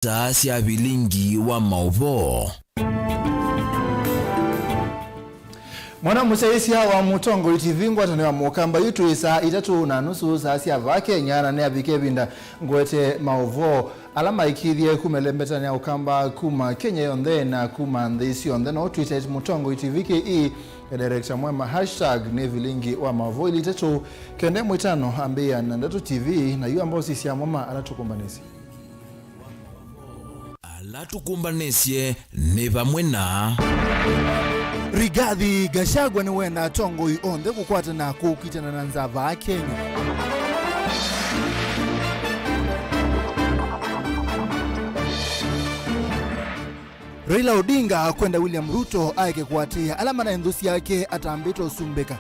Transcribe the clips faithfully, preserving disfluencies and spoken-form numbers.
Saa sya vilingi wa maũvoo. Mwana mũsyaĩĩsya wa Mũtongoi T V, ngwatanĩo ya Mũkamba, yu twĩ saa itatũ na nusu saa sya vaa Kenya, na nĩavika ĩvinda ngwete maũvoo ala maĩkĩĩthye kuma ĩlembetanĩ ya Ũkamba kuma Kenya yonthe na kuma nthĩ syonthe. No Twitter at Mũtongoi T V K E, e director mwema, hashtag nĩ vilingi wa maũvoo. Ili itatũ kenda ĩmwe ĩtano ambĩĩa na Ndeto T V, na yu amba ũsisya amwe ma ala tũkũmbanĩsye. Ala tũkũmbanĩsye nĩ vamwe na. Rigathi Gachagua nĩwenda atongoi onthe kũkwatana kũkitana na nzaa vaa Kenya. Raila Odinga kwenda William Ruto aeke kũatĩĩa ala manaĩ nthũ syake atambĩte ũsumbĩka.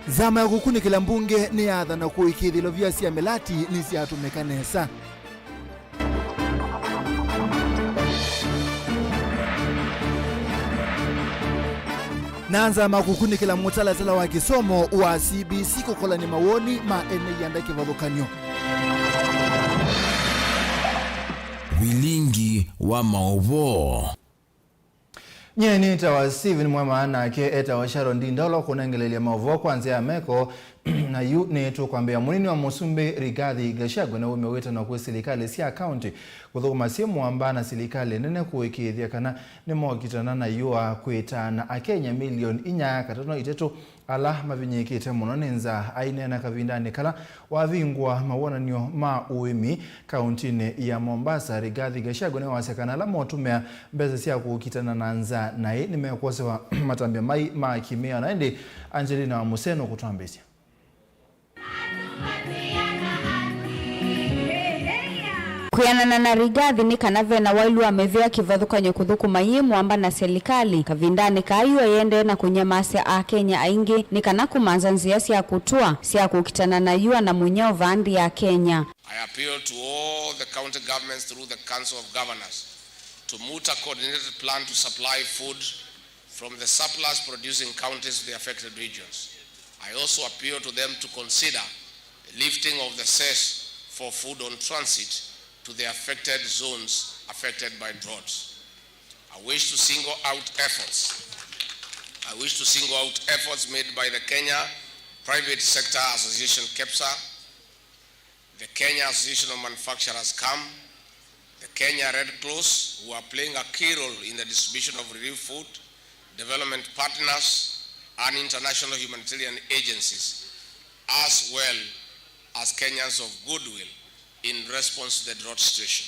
Nzama ya kũkunĩkĩla mbunge nĩyathana kũĩkĩĩthya ilovia sya mĩlati nĩsyatũmĩka nesa. Na nzama ya kũkunĩkĩla mũtalatala wa kĩsomo wa C B C kũkolany'a mawoni ma ene ianda kĩvathũkany'o. Vilingi wa maũvoo. Nyie nĩtawa Stephen Mwema, nake etawa Sharon Ndinda, ũla ũkũnengeleelya maũvoo kwa nzĩa ya meko. Na yu nĩtũkwambĩa, mũnini wa mũsumbĩ Rigathi Gachagua nĩwaumya wĩtano kwĩ silikalĩ sya kaunti kũthũkũma syĩ mũamba na silikalĩ nene kũĩkĩĩthya kana nĩmokitana na yũa kwĩtaana Akenya milioni inya katano itatũ ala mavinyĩĩkĩte mũno nĩ nzaa. Aineena kavindanĩ kala wavingũa mawonany'o ma ũĩmi kauntinĩ ya Mombasa, Rigathi Gachagua nĩwasya kana ala motũmĩa mbesa sya kũkitana na nzaa naĩ nĩmekwosewa matambya mai ma kĩmĩao. Na ĩndĩ Angelina wa Mũseno kũtwambĩsya. Kwĩanana na Rigathi, nĩ kana ve na waĩlu wa mĩvĩa kĩvathũkany'o kũthũkũma yĩ mũamba na silikalĩ. Kavindanĩ kaa yũa yĩendee na kũnyamasya Akenya aingĩ, nĩ kana kũmanza nzĩa sya kũtũa sya kũkitana na yũa na mũnyao vaa nthĩ ya Kenya. I appeal to all the county governments through the Council of Governors to moot a coordinated plan to supply food from the surplus producing counties to the affected regions. I also appeal to them to consider the lifting of the cess for food on transit to the affected zones affected by droughts. I wish to single out efforts. I wish to single out efforts made by the Kenya Private Sector Association, KEPSA, the Kenya Association of Manufacturers, KAMA, the Kenya Red Cross, who are playing a key role in the distribution of relief food, development partners, and international humanitarian agencies, as well as Kenyans of goodwill in response to the drought situation.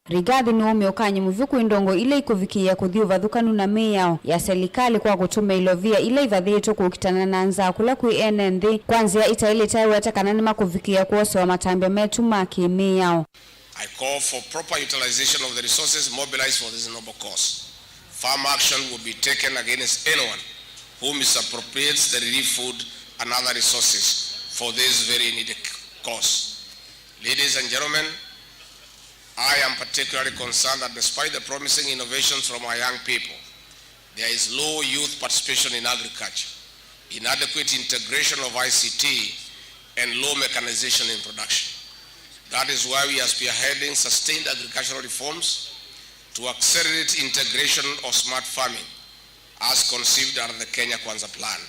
Rigathi nĩwaumya ũkany'o mũvyũ kwĩ ndongo ila ikũvikĩĩa kũthi ũvathũkanu na mĩao ya selikalĩ kwa kũtũmĩa ilovia ila ivathĩĩtwe kũkitana na nzaa kũla kwĩ ene nthĩ kwa nzĩa itaĩlĩte, aiweta kana nĩmakũvikĩĩa kwosewa matambya metu ma kĩ-mĩao. I call for proper utilization of the resources mobilized for this noble cause. Firm action will be taken against anyone who misappropriates the relief food and other resources for this very needy cause. Ladies and gentlemen, I am particularly concerned that despite the promising innovations from our young people, there is low youth participation in agriculture, inadequate integration of I C T, and low mechanization in production. That is why we are spearheading sustained agricultural reforms to accelerate integration of smart farming as conceived under the Kenya Kwanza Plan.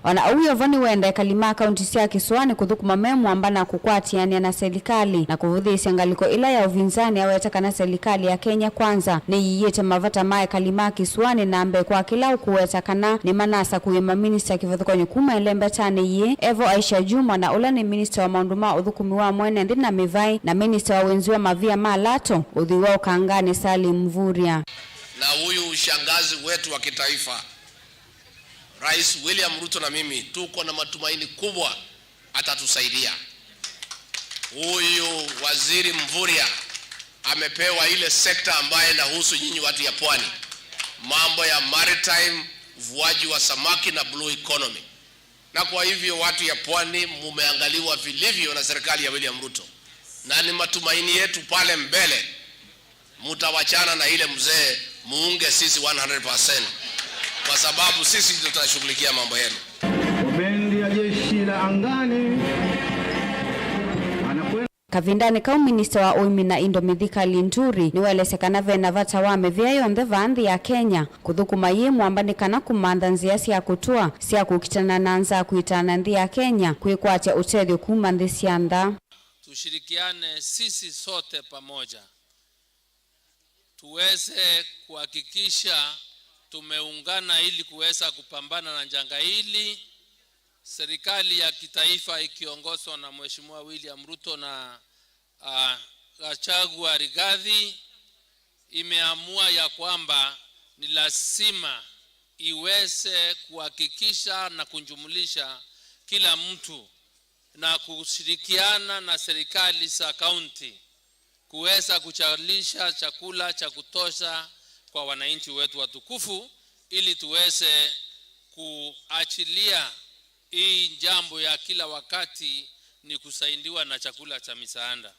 O na ũu wĩ o vo, nĩwenda ekali ma kaunti sya kĩsũanĩ kũthũkũma me mũamba na kũkwatĩanĩa na selikalĩ na kũvũthĩĩsya ngalĩko ĩla ya ũvinzani, aweta kana selikalĩ ya Kenya Kwanza nĩyĩĩte mavata ma ekali ma kĩsũanĩ na mbee kwa kĩla ũkũweta kana nĩmanasakũie maminista kĩvathũkany'o kuma ĩlembetanĩ yĩĩ. E vo Aisha Jumwa, na ũla nĩ minista wa maũndũ ma ũthũkũmi wa mwene nthĩ na mĩvaĩ na minista wa wĩnzi wa mavia ma lato, ũthwii wa ũkanganĩ Salim Mvurya. Na huyu shangazi wetu wa kitaifa, Rais William Ruto na mimi tuko na matumaini kubwa atatusaidia. Huyu Waziri Mvurya amepewa ile sekta ambayo inahusu nyinyi watu ya pwani, mambo ya maritime, uvuaji wa samaki na blue economy. Na kwa hivyo watu ya pwani mumeangaliwa vilivyo na serikali ya William Ruto, na ni matumaini yetu pale mbele mutawachana na ile mzee, muunge sisi one hundred percent, kwa sababu sisi ndio tutashughulikia mambo yenu. Bendi ya jeshi la angani. Kavindanĩ kau, minista wa ũĩmi na indo Mithika Linturi nĩwaelesya kana ve na vata wa mĩvĩa yonthe vaa nthĩ ya Kenya kũthũkũma yĩ mũamba nĩ kana kũmantha nzĩa sya kũtũa sya kũkitana na nzaa kwĩtana nthĩ ya Kenya kwĩkwatya ũtethyo kuma nthĩ sya nza. Tushirikiane sisi sote pamoja, tuweze kuhakikisha tumeungana ili kuweza kupambana na janga hili. Serikali ya kitaifa ikiongozwa na Mheshimiwa William Ruto na, ah, Gachagua Rigathi imeamua ya kwamba ni lazima iweze kuhakikisha na kujumulisha kila mtu na kushirikiana na serikali za kaunti kuweza kuzalisha chakula cha kutosha kwa wananchi wetu watukufu, ili tuweze kuachilia hii jambo ya kila wakati ni kusaidiwa na chakula cha misaada.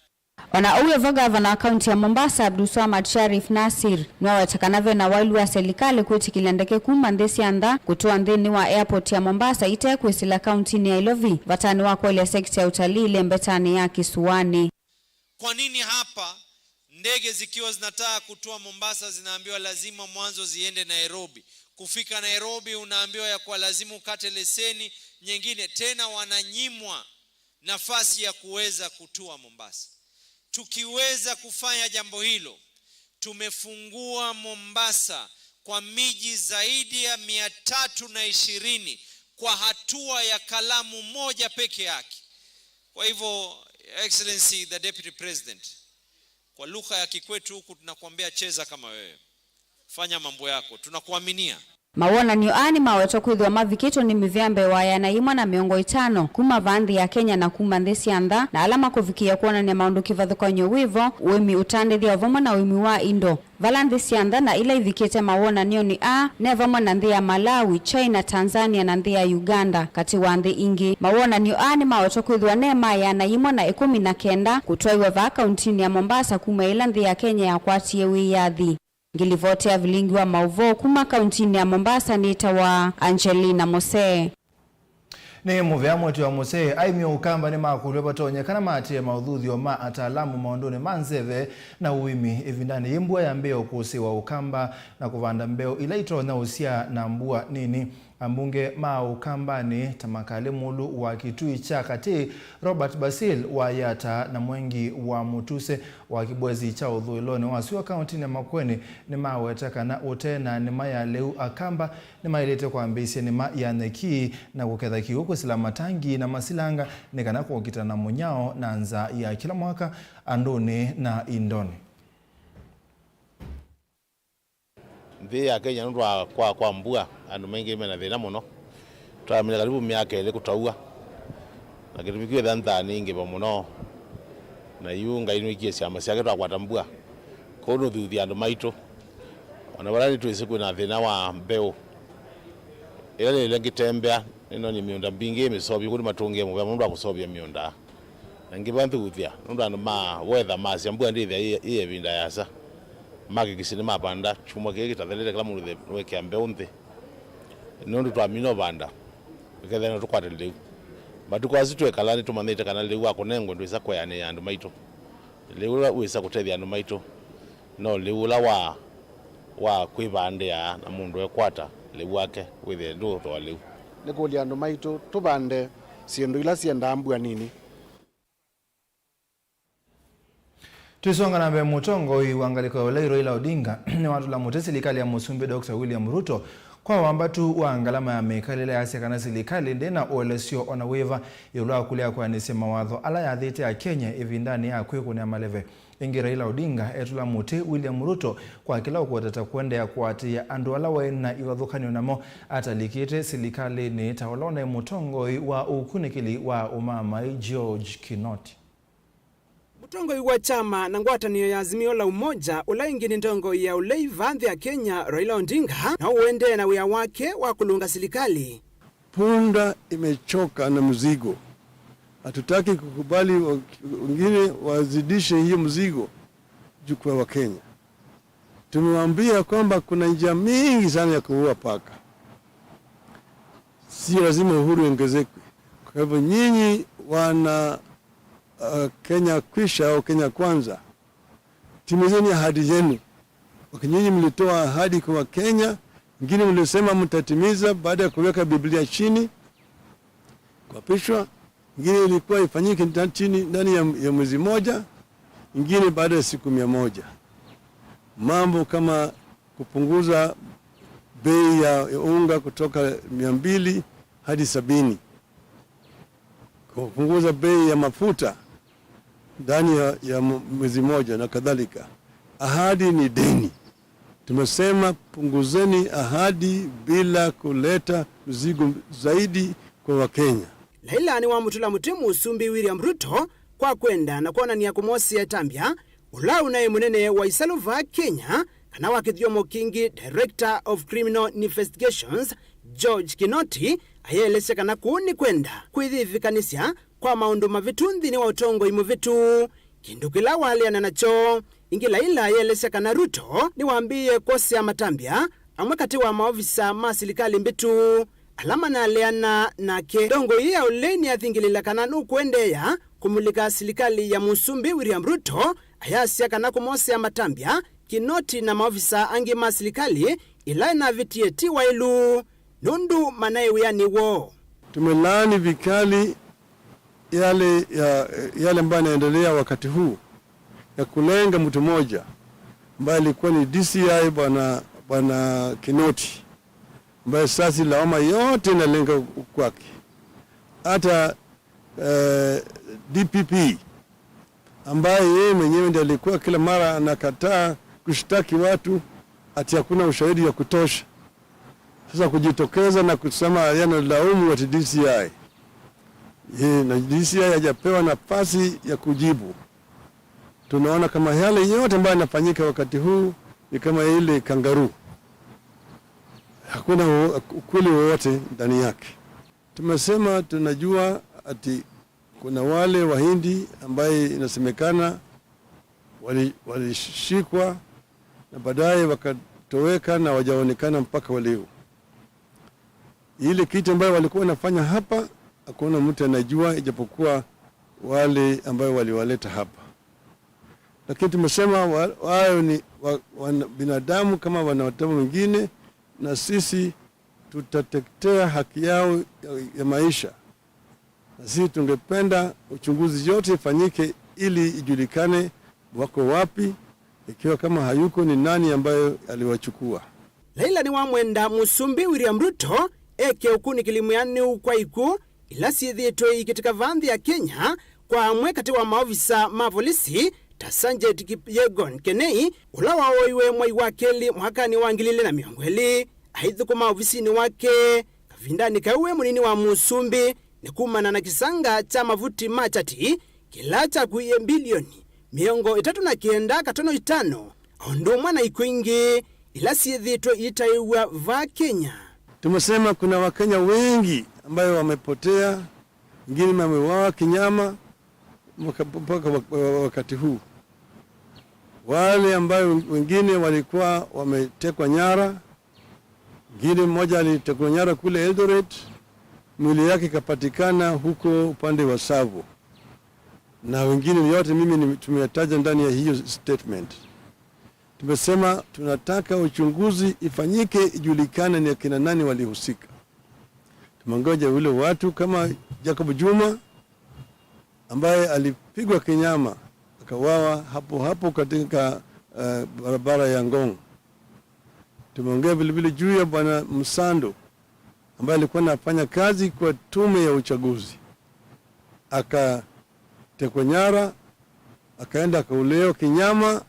O na ũu wĩ vo, ngavana wa kaunti ya Mombasa, Abdulswamad Sharif Nasir, nĩwaweta kana ve na waĩlu wa selikalĩ kwĩtĩkĩlya ndeke kuma nthĩ sya nza kũtũa nthĩnĩ wa airport ya Mombasa ite kwĩsĩla kauntinĩ ya Ilovi, vatanĩ wa kũelya sekita ya ũtalii ĩlembetanĩ ya kĩsũanĩ. Kwa nini hapa ndege zikiwa zinataka kutua Mombasa zinaambiwa lazima mwanzo ziende Nairobi? Kufika Nairobi unaambiwa ya kuwa lazima ukate leseni nyingine, tena wananyimwa nafasi ya kuweza kutua Mombasa. Tukiweza kufanya jambo hilo, tumefungua Mombasa kwa miji zaidi ya mia tatu na ishirini kwa hatua ya kalamu moja peke yake. Kwa hivyo, Excellency the Deputy President, kwa lugha ya kikwetu huku tunakuambia cheza kama wewe. Fanya mambo yako. Tunakuaminia. Mawonany'o aa nĩmawetwa kwĩthĩwa mavikĩtwe nĩ mĩvĩa mbee wa ĩana yĩmwe na mĩongo ĩtano kuma vaa nthĩ ya Kenya na kuma nthĩ sya nza, na ala makũvikĩĩa kwonany'a maũndũ kĩvathũkany'o wĩ vo, ũĩmi ũtandĩthya o vamwe na ũĩmi wa indo. Vala nthĩ sya nza na ila ivikĩte mawonany'onĩ aa ne vamwe na nthĩ ya Malawi, China, Tanzania, na nthĩ ya Uganda, katĩ wa nthĩ ingĩ. Mawonany'o aa nĩmawetwa kwĩthĩwa ne ma ĩana yĩmwe na ĩkũmi na kenda kũtwaiwe vaa kauntinĩ ya Mombasa kuma yĩla nthĩ ya Kenya yakwatie wĩyathi. Ngilivoti ya vilingi wa maũvoo kuma kauntinĩ ya Mombasa nĩtawa Angelina Mose. Nĩ mũvea mwĩĩtu wa Mose, aĩmi o Ũkamba nĩmakũlw'e vatonyekana maatĩĩe maũthuthyo ma ataalamu maũndũnĩ ma nzeve na ũĩmi ĩvindanĩ yĩ mbua yambĩĩe ũkũsĩĩwa Ũkamba na kũvanda mbeũ ila itonya ũsyaa na mbua nini. Ambunge ma Ũkambanĩ ta Makale Mulu wa Kitui kya Katĩ, Robert Basil wa Yata na Mwengi wa Mũtuse wa Kibwezi kya ũthũĩlonĩ wa sua kaũntĩnĩ ya Makueni nĩmaweta kana ũte na nĩma ya lĩu, Akamba nĩmaĩlĩte kwambĩĩsya nĩma ya nyeki na kũketha kĩw'ũ kwĩsĩla matangi na masilanga nĩ kana kũkitana na mũnyao na nzaa ya kĩla mwaka andũnĩ na indonĩ. Nthĩ ya Kenya nũndũ wa kwaga kwa mbua, andũ maingĩ mena thĩna mũno. Twamina karibu myaka ĩlĩ kũtaua, na kĩtumi kĩu ethĩa nzaa nĩ ingĩva mũno, na yu Ngai nĩwĩkie syama syake twakwata mbua. Kwoou nũthuthya andũ maitũ, o na vala nĩtwĩsĩ kwĩna thĩna wa mbeũ. Ĩla nĩlile ngĩtembea, nĩnonie mĩũnda mbingĩ ĩ mĩseũvye, kũu nĩmatũngĩe mũvea mũno nũndũ wa kũseũvya mĩũnda. Na ngĩva nthuthya, nũndũ andũ ma weather masya mbua ndĩthĩa yĩ, yĩ ĩvinda yasa. Mahakikishe nĩmavanda kyumwa kĩĩ kĩtathelete, kĩla mũndũ nĩwekĩa mbeũ nthĩ. Nũndũ twamina ũvanda, ĩkethĩa no tũkwate lĩu. Matukũ asu twĩkala nĩtũmanyĩte kana lĩu wa kũnengwa ndwĩsa kweanĩa andũ maitũ. Lĩu ũla wĩsa kũtethya andũ maitũ no lĩu ũla wa, wa kwĩvandĩa, na mũndũ ekwata lĩu wake wĩthĩe ndũũthooa lĩu. Nĩkũlya andũ maitũ tũvande syĩndũ ila syendaa mbua nini. Twĩsonga na mbee, mũtongoi wa ngalĩko ya ũlei Raila Odinga nĩwatũla mũtĩ silikalĩ ya Mũsumbĩ Doctor William Ruto kwa wambatu wa ngalama ya mĩkalĩle, asya kana silikalĩ ndĩ na ũelesyo o na wĩva ĩũlũ wa kũlea kwĩanĩsya mawatho ala yathĩte Akenya ĩvindanĩ ya kwĩkũnĩa maleve. Ĩngĩ, Raila Odinga etũla mũtĩ William Ruto kwa kĩla ũkwetete kũendeea kũatĩĩa andũ ala waĩ na ivathũkany'o namo atalikĩte silikalĩnĩ, ta ũla ũnaĩ mũtongoi wa ũkunĩkĩli wa ũmamai George Kinoti. Mũtongoi wa kyama na ngwatanĩo ya Azimio la Umoja, ũla ĩngĩ nĩ ntongoi ya ũlei vaa nthĩ ya Kenya, Raila Odinga, no ũendee na wĩa wake wa kũlũnga silikalĩ. Punda imechoka na mzigo. Hatutaki kukubali wa-, wengine wazidishe hiyo mzigo juu kwa Wakenya. Tumewaambia kwamba kuna njia mingi sana ya kuua paka. Sio lazima uhuru iongezekwe. Kwa hivyo nyinyi wana uh, Kenya Kwisha au Kenya Kwanza. Timizeni ahadi yenu. Wakati nyinyi mlitoa ahadi kwa Wakenya, ingine mlisema mtatimiza baada ya kuweka Biblia chini, kuapishwa, ingine ilikuwa ifanyike nda-, chini, ndani ya, ya mwezi moja, ingine baada ya siku mia moja. Mambo kama kupunguza bei ya, ya unga kutoka mia mbili hadi sabini, kupunguza bei ya mafuta ndani ya, ya m-, mwezi moja na kadhalika. Ahadi ni deni. Tumesema punguzeni ahadi bila kuleta mzigo zaidi kwa Wakenya. Laila nĩwamũtũla mũtĩ Mũsumbĩ William Ruto kwa kwenda na kwonany'a kũmwosea ĩtambya ũla ũnaĩ mũnene wa ĩsalũ vaa Kenya, kana wa kĩthyomo kĩngĩ, Director of Criminal Investigations, George Kinoti, ayelesya kana kũu nĩ kwenda kwĩyĩvĩkanĩsya kwa maũndũ mavĩtu nthĩnĩ wa ũtongoi mũvĩtu, kĩndũ kĩla waleana nakyo. Ĩngĩ, Laila ayelesya kana Ruto nĩwambĩĩe kwosea matambya amwe katĩ wa maovisa ma silikalĩ mbĩtu ala manaleana nake. Ndongoi ya ũlei nĩyathingĩlĩĩla kana nũkũendeea kũmulĩka silikalĩ ya Mũsumbĩ William Ruto, ayasya kana kũmosea matambya Kinoti na maovisa angĩ ma silikalĩ ĩla ĩnavĩtie ti waĩlu, nũndũ manaĩ wĩanĩ woo. Tumelaani vikali yale ya, yale ambayo yanaendelea wakati huu ya kulenga mtu mmoja ambaye alikuwa ni D C I, bwana, bwana Kinoti, ambaye sasa lawama yote inalenga kwake. Hata, eh, D P P, ambaye yeye mwenyewe ndiye alikuwa kila mara anakataa kushtaki watu ati hakuna ushahidi ya kutosha. Sasa kujitokeza na kusema yanalaumu ati D C I. Ye, na D C I hajapewa nafasi ya kujibu. Tunaona kama yale yote ambayo yanafanyika wakati huu ni kama ile kangaroo. Hakuna u-, ukweli wowote ndani yake. Tumesema tunajua ati kuna wale Wahindi ambaye inasemekana wali-, walishikwa na baadaye wakatoweka na wajaonekana mpaka wa leo. Ile kitu ambayo walikuwa wanafanya hapa, hakuna mtu anajua ijapokuwa wale ambayo waliwaleta hapa. Lakini tumesema wa-, wao ni wa-, wana-, binadamu kama wanadamu wengine, na sisi tutatetea haki yao ya, ya maisha. Na sisi tungependa uchunguzi yote ifanyike ili ijulikane wako wapi, ikiwa kama hayuko ni nani ambayo aliwachukua. Laila nĩwamwenda Mũsumbĩ William Ruto eke ũkunĩkĩli mwĩanĩu kwa ikw'ũ ila syĩthĩĩtwe iikĩtĩka vaa nthĩ ya Kenya kwa amwe katĩ wa maovisa ma volisi ta Sanjit Kipyegon Kenei, ũla waoiwe mwai wa kelĩ mwakanĩ wa ngili ilĩ na mĩongo ĩlĩ aithũkũma ovisinĩ wake. Kavindanĩ kau e mũnini wa Mũsumbĩ, nĩ kumana na kĩsanga kya mavuti ma chati kĩla kyakuie mbilioni mĩongo ĩtatũ na kenda katono itano, o ũndũ ũmwe na ikw'ũ ingĩ ila syĩthĩĩtwe iitaĩw'a vaa Kenya. Tumesema kuna Wakenya wengi ambayo wamepotea, wengine wameuawa kinyama mpaka, mpaka wa-, wa-, wakati huu. Wale ambayo wengine walikuwa wametekwa nyara, mwingine mmoja alitekwa nyara kule Eldoret, mwili yake ikapatikana huko upande wa Tsavo. Na wengine yote mimi ni-, tumeyataja ndani ya hiyo statement. Tumesema tunataka uchunguzi ifanyike, ijulikane ni akina nani walihusika. Tumengoja ule watu kama Jacob Juma ambaye alipigwa kinyama akawawa hapo hapo katika, eh, barabara ya Ngong. Tumeongea vile vile juu ya Bwana Msando ambaye alikuwa anafanya kazi kwa tume ya uchaguzi, akatekwa nyara, akaenda akauliwa kinyama,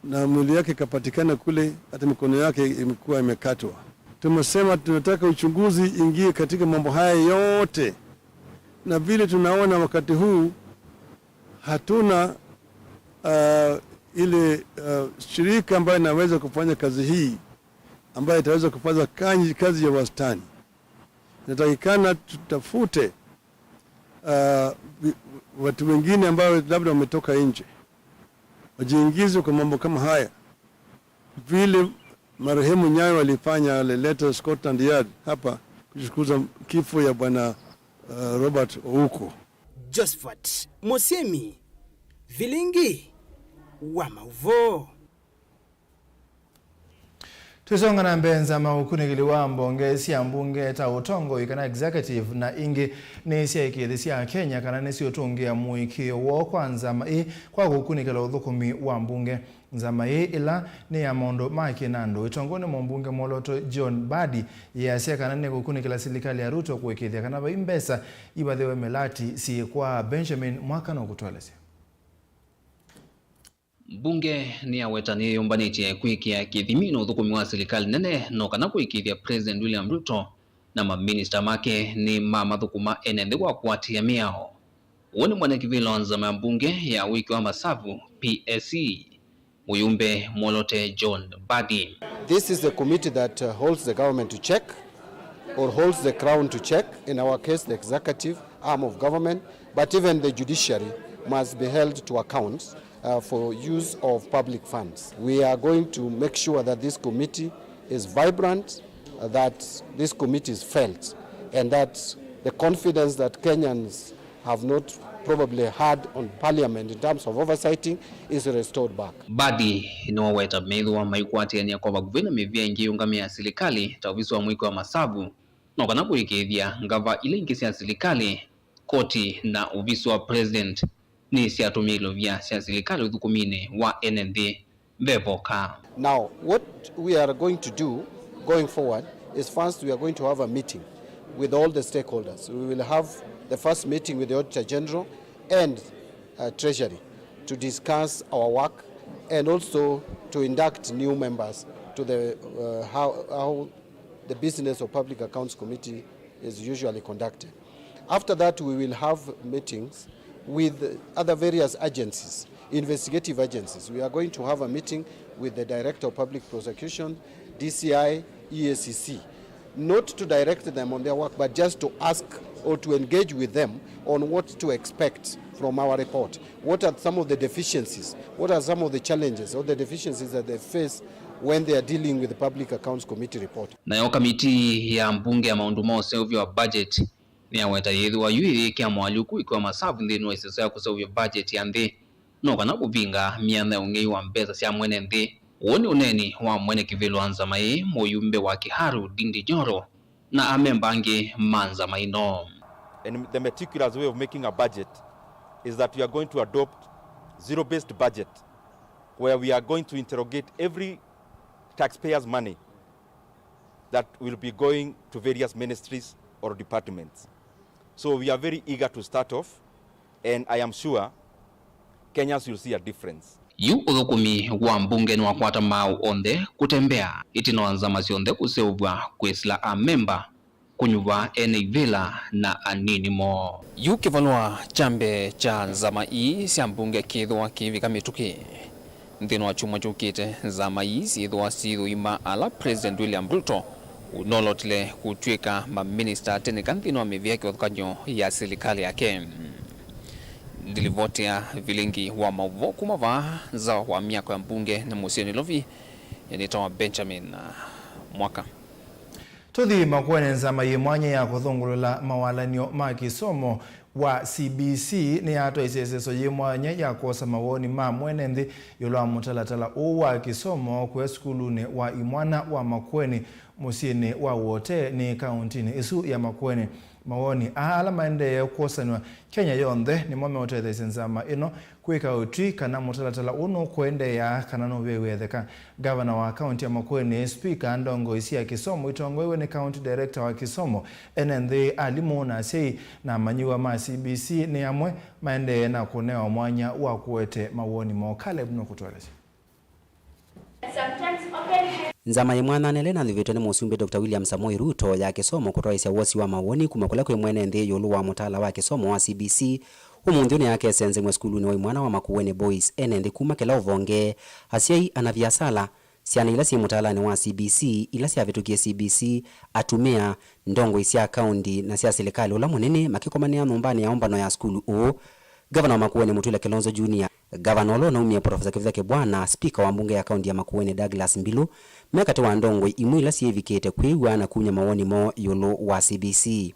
na mwili yake ikapatikana kule, hata mikono yake imekuwa imekatwa. Tumesema tunataka uchunguzi ingie katika mambo haya yote, na vile tunaona wakati huu hatuna, ah, ile, ah, shirika ambayo inaweza kufanya kazi hii, ambayo itaweza kufanya kanyi-, kazi ya wastani. Inatakikana tutafute, ah, vi-, watu wengine ambao labda wametoka nje, wajiingize kwa mambo kama haya, vile marehemu Nyayo alifanya, alileta Scotland Yard hapa kuchunguza kifo ya bwana, ah, Robert Ouko. Josephat Mũsyĩmi, Vilingi wa Maũvoo. Tũisonga na mbee, nzama ya ũkunĩkĩli wa mbonge sya mbunge ta ũtongoi kana executive na ingĩ nĩ sya ĩkĩĩthi sya Kenya kana nĩsiũtũngĩa mũĩkĩĩo woo kwa nzama ĩĩ kwa kũkunĩkĩla ũthũkũmi wa mbunge. Nzama ĩĩ ĩla nĩ ya maũndũ ma kĩnandũ ĩtongoew'e nĩ mũmbunge mwolooto John Mbadi yeeasya kana nĩkũkunĩkĩla silikalĩ ya Ruto kũĩkĩĩthya kana vai mbesa ivathĩwe mĩlati syĩkwaa. Benjamin Mwaka nũkũtũelesya. Mbunge nĩyaweta nĩyĩyũmbanĩtye kwĩkĩa kĩthimi na ũthũkũmi wa silikalĩ nene no kana kũĩkĩĩthya President William Ruto na maminista make nĩmamathũkũma ene nthĩ kwa kũatĩĩa mĩao. Ũũ nĩ mwene kĩvĩla wa nzama ya mbunge ya wĩki wa masavu, P S C, mũyumbe mwolote John Mbadi. This is the committee that uh, holds the government to check or holds the crown to check, in our case the executive arm of government, but even the judiciary must be held to account uh, for use of public funds. We are going to make sure that this committee is vibrant, uh, that this committee is felt, and that the confidence that Kenyans have not probably had on parliament in terms of oversighting is restored back. Mbadi nĩwaweta methĩwa maikwatĩanĩa kwa vakuvĩ na mĩvĩa ĩngĩ yĩũngamĩe ya silikalĩ ta ovisi wa mwĩki wa masavu, no kana kũĩkĩĩthya ngava ila ingĩ sya silikalĩ, koti na ovisi wa president nĩsyatũmĩe ilovia sya silikalĩ ũthũkũminĩ wa ene nthĩ vevoka. Now, what we are going to do going forward is first we are going to have a meeting with all the stakeholders. We will have the first meeting with the Auditor General and uh, Treasury to discuss our work and also to induct new members to the uh, how, how the business of Public Accounts Committee is usually conducted. After that, we will have meetings with other various agencies, investigative agencies. We are going to have a meeting with the Director of Public Prosecution, D C I, E A C C, not to direct them on their work, but just to ask or to engage with them on what to expect from our report. What are some of the deficiencies? What are some of the challenges or the deficiencies that they face when they are dealing with the Public Accounts Committee report? Nayo kamiti ya mbunge ya maũndũ ma ũseũvyo wa budget nĩyaweta yĩthĩwa yu ĩyĩkĩa moalyũku ĩkĩwa masavu nthĩnĩ wa ĩseso ya kũseũvya budget ya nthĩ, no kana kũvinga myanya ya ũng'ei wa mbesa sya mwene nthĩ. Ũũ nĩ ũneeni wa mwene kĩvĩlo wa nzama ĩĩ, mũyumbe wa Kiharu, Ndindi Nyoro, na amemba angĩ ma nzama ĩno. And the meticulous way of making a budget is that we are going to adopt zero-based budget, where we are going to interrogate every taxpayer's money that will be going to various ministries or departments. So we are very eager to start off, and I am sure Kenyans will see a difference. Yu ũthũkũmi wa mbunge nĩwakwata maaũ onthe kũtembea ĩtina wa nzama syonthe kũseũvw'a kwĩsĩla amemba, kũnyuva ene ivĩla na anini moo. Yu kĩvalũa kya mbee kya nzama ii sya mbunge kĩĩthĩwa kĩivika mĩtũkĩ. Nthĩnĩ wa kyumwa kyũkĩte, nzama ii syĩthĩwa syĩthũima ala President William Ruto ũnolotile kũtw'ĩka maminista tene ka nthĩnĩ wa mĩvĩa kĩvathũkany'o ya silikalĩ yake. Ndilivotea vilingi wa maũvoo kuma vaa nza wa myako ya mbunge nĩ mũsyĩ Nairobi, nĩtawa Benjamin Mwaka. Tũthi Makueni. Nzama yĩ mwanya ya kũthũngũlũla mawalany'o ma kĩsomo wa C B C nĩyatwaisye ĩseso yĩ mwanya ya kwosa mawoni ma mwene nthĩ ĩũlũ wa mũtalatala ũũ wa kĩsomo kũya sukulunĩ wa imwana wa Makueni mũsyĩnĩ wa Wote nĩ kaũntĩnĩ ĩsu ya Makueni. Mawoni aa ala maendee kwosanw'a Kenya yonthe nĩmo meũtetheesya nzama ĩno kwĩka ũtwi kana mũtalatala ũũ nũkũendeea kana nũvew'e ĩtheka. Ngavana wa kaũntĩ ya Makueni, spika, ndongoi sya kĩsomo itongoew'e nĩ county director wa kĩsomo, ene nthĩ, alimũ na asyai, na amanyĩw'a ma C B C nĩ amwe maendee na kũnewa mwanya wa kũete mawoni moo. Caleb nũkũtũelesya. Nzama yĩ mwanya nĩ ĩla ĩnanyuvĩtwe nĩ Mũsumbĩ Doctor William Samoei Ruto ya kĩsomo kũtwaĩsya wosi wa mawoni kuma kũla kwĩ mwene nthĩ ĩũlũ wa mũtaala wa kĩsomo wa C B C. Ũmũnthĩ ũũ nĩyakesenzemw'a sukulunĩ wa imwana wa Makueni Boys. Ene nthĩ kuma kĩla ũvonge, asyai, anaviasala, syana ila syĩ mũtaalanĩ wa C B C, ila syavĩtũkie C B C, atumĩa, ndongoi sya kaũnti na sya silikalĩ ũla mũnene makĩkomanĩa nyũmbanĩ ya ũmbano ya sukulu ũũ. Ngavana wa Makueni Mutula Kilonzo Junior, ngavana ũla ũnaumie Profesa Kivutha Kibwana, spika wa mbunge ya kaũnti ya Makueni Douglas Mbilu, me katĩ wa ndongoi imwe ila syĩvikĩte kwĩw'a na kumya mawoni moo ĩũlũ wa C B C.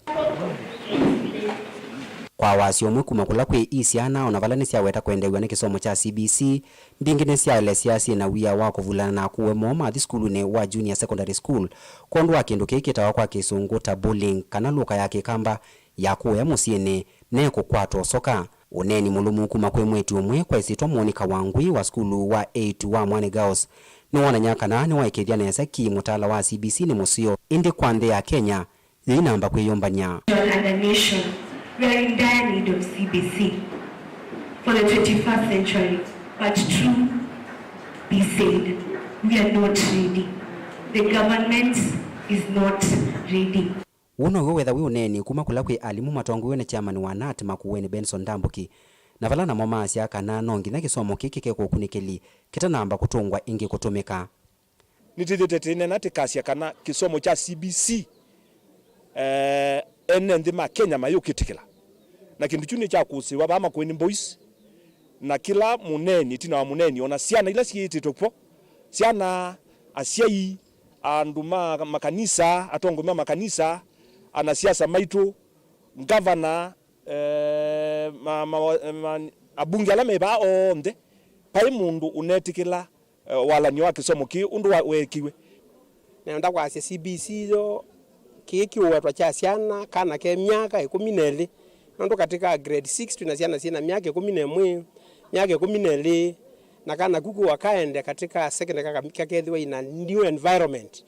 Kwa wasya ũmwe kuma kũla kwĩ i syana, o na vala nĩsyaweta kwendeew'a nĩ kĩsomo kya C B C, mbingĩ nĩsyaelesya syĩ na wia wa kũvulana na akũwe moo mathi sukulunĩ wa Junior Secondary School kwondũ wa kĩndũ kĩĩ kĩtawa kwa Kĩsũngũ ta bullying, kana lũka ya Kĩkamba ya kũea mũsyĩnĩ, ne kũkwata ũsoka. Ũneeni mũlũmu kuma kwĩ mwĩĩtu ũmwe kwa ĩsyĩtwa Monica Wangui wa sukulu wa Eight wa Mwani Girls nĩwonany'a kana nĩwaĩkĩĩthya nesa ki mũtaala wa C B C nĩ mũseo, ĩndĩ kwa nthĩ ya Kenya, yĩinamba kwĩyũmbany'a. And a nation. We are in dire need of C B C for the twenty-first century, but true be said, we are not ready. The government is not ready. Ũũ now'o wetha wĩ ũneeni kuma kũla kwĩ alimũ matongoew'e nĩ chairman wa nat Makueni Benson Ndambuki, na vala namo maasya kana no nginya kĩsomo kĩĩ kĩkekwa ũkunĩkĩli kĩtanamba kũtũngwa ĩngĩ kũtũmĩka. Nĩtwĩthĩĩtwe twĩneena tũkasya kana kĩsomo kya C B C, eh, ene nthĩ ma Kenya mayũkĩtĩkĩla. Na kĩndũ kyu nĩ kya kũsĩĩwa vaa Makueni Boys, na kĩla mũneeni, ĩtina wa mũneeni, o na syana ila syĩtĩtwe kw'o, syana, asyai, andũ ma makanisa, atongoi ma makanisa, anasiasa maitũ, ngavana, eh, ma, ma, ma, abunge ala me vaa onthe, vai mũndũ ũnetĩkĩla eh, walany'o wa kĩsomo kĩĩ ũndũ wa, weekiwe. Nenda kwasya C B C yo, kĩĩ kĩũwetwa kya syana, kana ke myaka ĩkũmi na ĩlĩ, nũndũ katĩ ka grade six twĩ na syana syĩ na myaka ĩkũmi na ĩmwe, myaka ĩkũmi na ĩlĩ, na kana ku kũa kaende katĩ ka secondary kaka-, kakethĩwa in a new environment.